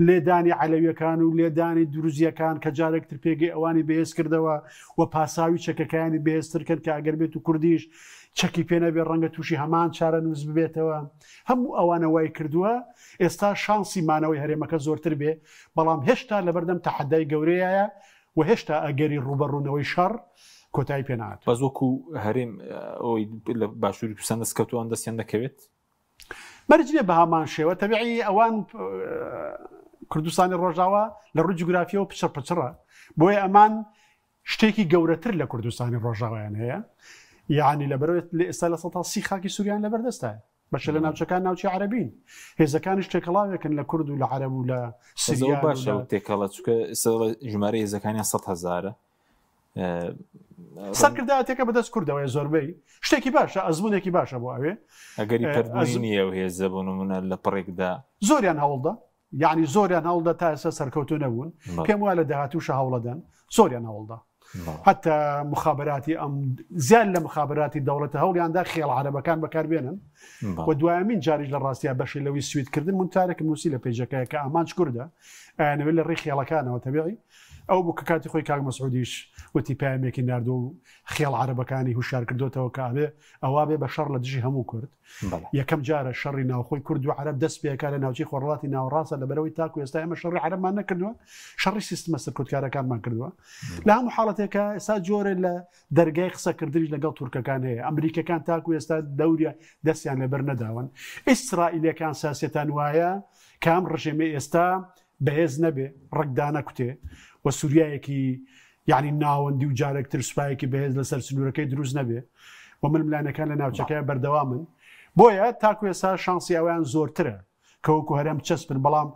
لێدانی عەلەویەکان و لێدانی دروزیەکان کە جارێک تر پێگەی ئەوانی بەهێز کردەوە و پاساوی چەکەکانی بەهێزتر کەن کە ئەگەر بێت و کوردیش چەکی پێ نەبێ ڕەنگە تووشی هەمان چارەنووس ببێتەوە هەموو ئەوانە وای کردووە ئێستا شانسی مانەوەی هەرێمەکە زۆرتر بێ بەڵام هێشتا لەبەردەم تەحەدای گەورەیە و هێشتا ئەگەری ڕووبەڕوونەوەی شەڕ کۆتایی پێ نەهاتووە. بەس وەکو هەرێم ئەوەی لە باشووری کوردستان دەست کەوتووە ئەوان دەستیان دەکەوێت؟ مەرج نییە بە هەمان شێوە تەبیعی ئەوان. کوردستانی ڕۆژاوا لە ڕووی جوگرافیەوە پچڕ پچڕە بۆیە ئەمان شتێکی گەورەتر لە کوردستانی ڕۆژاوایان هەیە یعنی لەبەرەوەی لە ئێستا 30% خاکی سووریان لەبەردەستایە بەشە لە ناوچەکان ناوچی عەرەبین هێزەکانیش تێکەڵاوێکن لە کورد و لە عەرەب و لە سریان باشە تێکەڵە چکە ژمارە هێزەکانیان 100 هزارە سەرکردایەتەکە بەدەست کوردەوەی زۆربەی شتێکی باشە ئەزمونێکی باشە بۆ ئەوێ ئەگەری پەربوونی ئەو هێزە بۆ نمونە لە پڕێکدا زۆریان هەوڵدا یعنی زۆریان هەوڵدا تا ئێستا سەرکەوتو نەبوون پێم وایە لە داهاتووشە هەوڵەدەن زۆریان هەوڵدا حتا مخابراتی ئەم زیان لە مخابراتی دەوڵەتە هەوڵیاندا خێڵ عربەکان بەکاربێنن و دوایمین جاریش لە ڕاستیا بەشی لەوی سویدکردن منتارێکم نووسی لە پێیجەکە کە ئامانج کوردە ئەیانەوێت لە ڕێی خێڵەکانەوە تەبیعی ئەو بوو کە کاتی خۆی کاک مەسعودیش وتی پامێکی ناردووە و خێڵ عربەکانی هوشار کردوتەوە کە ئەبێ ئەوە بێ بە شەڕ لە دژی هەموو کورد یەکەم جارە شەڕی ناوخۆی کورد و عەرەب دەست پێکا لە ناوچەی خۆڕڵاتی ناوەڕاستە لەبەرەوەی تاکو ئێستا ئێمە شەڕی عەرەبمان نەکردووە شەڕی سیستمە سەرکوتکارەکانمان کردووە لە هەموو حاڵەتێکە ئێستا جۆرە لە دەرگای قسەکردنیش لەگەڵ تورکەکان هەیە ئەمریکەکان تاکو ئێستا دەورە دەستیان لەبەر نەداون ئیسرائیلەکان ساسیەتان وایە کام ڕژێمە ئێستا بەهێز نەبێ ڕەگ دانەکوتێ و سووریایەکی یعنی ناوەندی و جارێکتر سوپایەکی بەهێز لەسەر سنوورەکەی دروست نەبێ و ململانەکان لە ناوچەکە بەردەوامن بۆیە تاکو ئێستا شانسی ئەویان زۆرترە کە وەکو هەرێم چەسپن بەڵام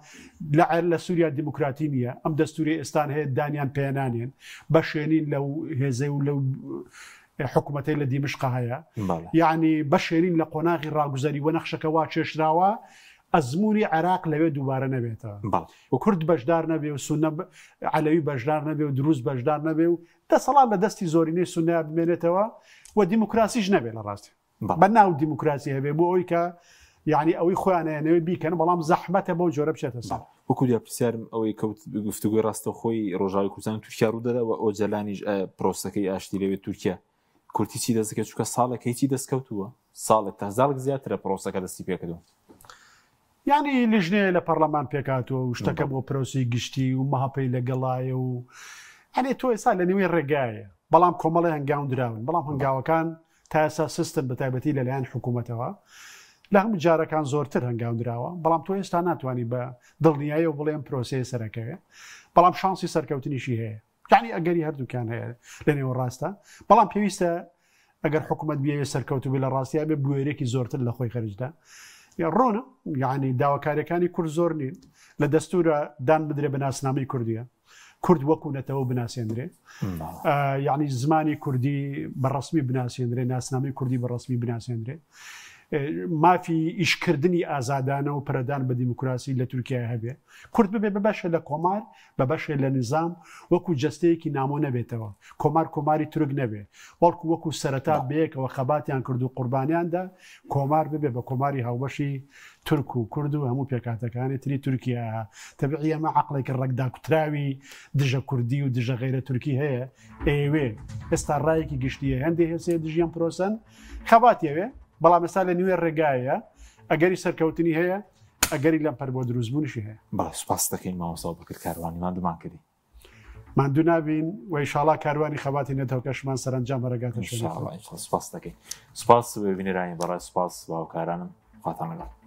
لە عێر لە سووریا دیموکراتی نییە ئەم دەستوری ئێستان هەیە دانیان پێنانێن بەشێنین لەو هێزەی و لەو حکوومەتەی لە دیمشقا هەیە یعنی بەشێنین لە قۆناغی ڕاگوزەری وە نەخشەکە وا کێشراوە ئەزموونی عێراق لەوێ دووبارە نەبێتەوە و کورد بەشدار نەبێ و سونە عەلەوی بەشدار نەبێ و دروست بەشدار نەبێ و دەسەڵات لە دەستی زۆرینەی سونە بمێنێتەوە و دیموکراسیش نەبێ لە ڕاستی بە ناو دیموکراسی هەبێ بۆ ئەوی کە یعنی ئەوەی خۆیان ئەیانەوێ بیکەن بەڵام زەحمەتە بەو جۆرە بچێتە سەر. وەکو دیا پرسیارم ئەوەی کەوت گفتوگۆی ڕاستەوخۆی ڕۆژاوی کوردستان تورکیا ڕوودەدا و ئۆجەلانیش پرۆسەکەی ئاشتی لەوێ تورکیا کورتی چی دەست دەکەوێت چونکە ساڵێک هیچی دەستکەوتووە ساڵێک تا زاڵک زیاترە پرۆسەکە دەستی پێکردووە. یانی لیژنەیە لە پەرلەمان پێکهاتووە و شتەکە بۆ پرۆسی گشتی و مەهەپەی لەگەڵایە و ئەنێ تۆ ئێستا لە نێوی ڕێگایە بەڵام کۆمەڵی هەنگاو دراون بەڵام هەنگاوەکان تا ئێستا سیستم بە تایبەتی لەلایەن حکوومەتەوە لە هەموو جارەکان زۆرتر هەنگاو دراوە بەڵام تۆ ئێستا ناتوانانی بە دڵنیایەوە بڵێم پرۆسەیە سەرەکەوێ بەڵام شانسی سەرکەوتنیشی هەیە یعنی ئەگەری هەردووکیان هەیە لە نێوەڕاستە بەڵام پێویستە ئەگەر حکوومەت بیەوێت سەرکەوتو بێ لە ڕاستیا بێ بوێرێکی زۆرتر لە خۆی خەرجدا ڕۆنە یعنی داواکاریەکانی کورد زۆر نین لە دەستورە دان بدرێ بە ناسنامەی کوردیە کورد وەکو نەتەوە بناسێندرێ یعنی زمانی کوردی بە ڕسمی بناسێندرێ ناسنامەی کوردی بە ڕسمی بناسێندرێ مافی ئیشکردنی ئازادانە و پەرەدان بە دیموکراسی لە تورکیا هەبێ کورد ببێ بە بەشە لە کۆمار بە بەشێ لە نیزام وەکو جەستەیەکی نامۆ نەبێتەوە، کۆمار کۆماری تورک نەبێ، بەڵکو وەکو سەرەتا بەیەکەوە خەباتیان کرد و قوربانیان دا، کۆمار ببێ بە کۆماری هاوبەشی تورک و کورد و هەموو پێکهاتەکانی تری تورکیا. تەبعی ئەمە عەقڵێکی ڕەگداکوتراوی دژە کوردی و دژە غەیرە تورکی هەیە، ئەیەوێ ئێستا ڕایەکی گشتی هەیە، هەندێ هێز هەیە دژی ئەم پرۆسەن، خەباتی ئەوێ، بەڵام ئێستا لە نیوەی ڕێگایە، ئەگەری سەرکەوتنی هەیە، ئەگەری لەمپەر بۆ دروستبوونیشی هەیە. بەڵێ سوپاست دەکەین مامۆستا بەکر کاروانی ماندوومان کردی. ماندوو نابین و ئیشاڵا کاروانی خەباتی نەتەوەکەشمان سەرەنجام هەرەگاتە شوێنی خۆی. سوپاس دەکەین. سوپاس بینەرانی بەڕێز سوپاس باوکارانم خواتان لەگەڵ.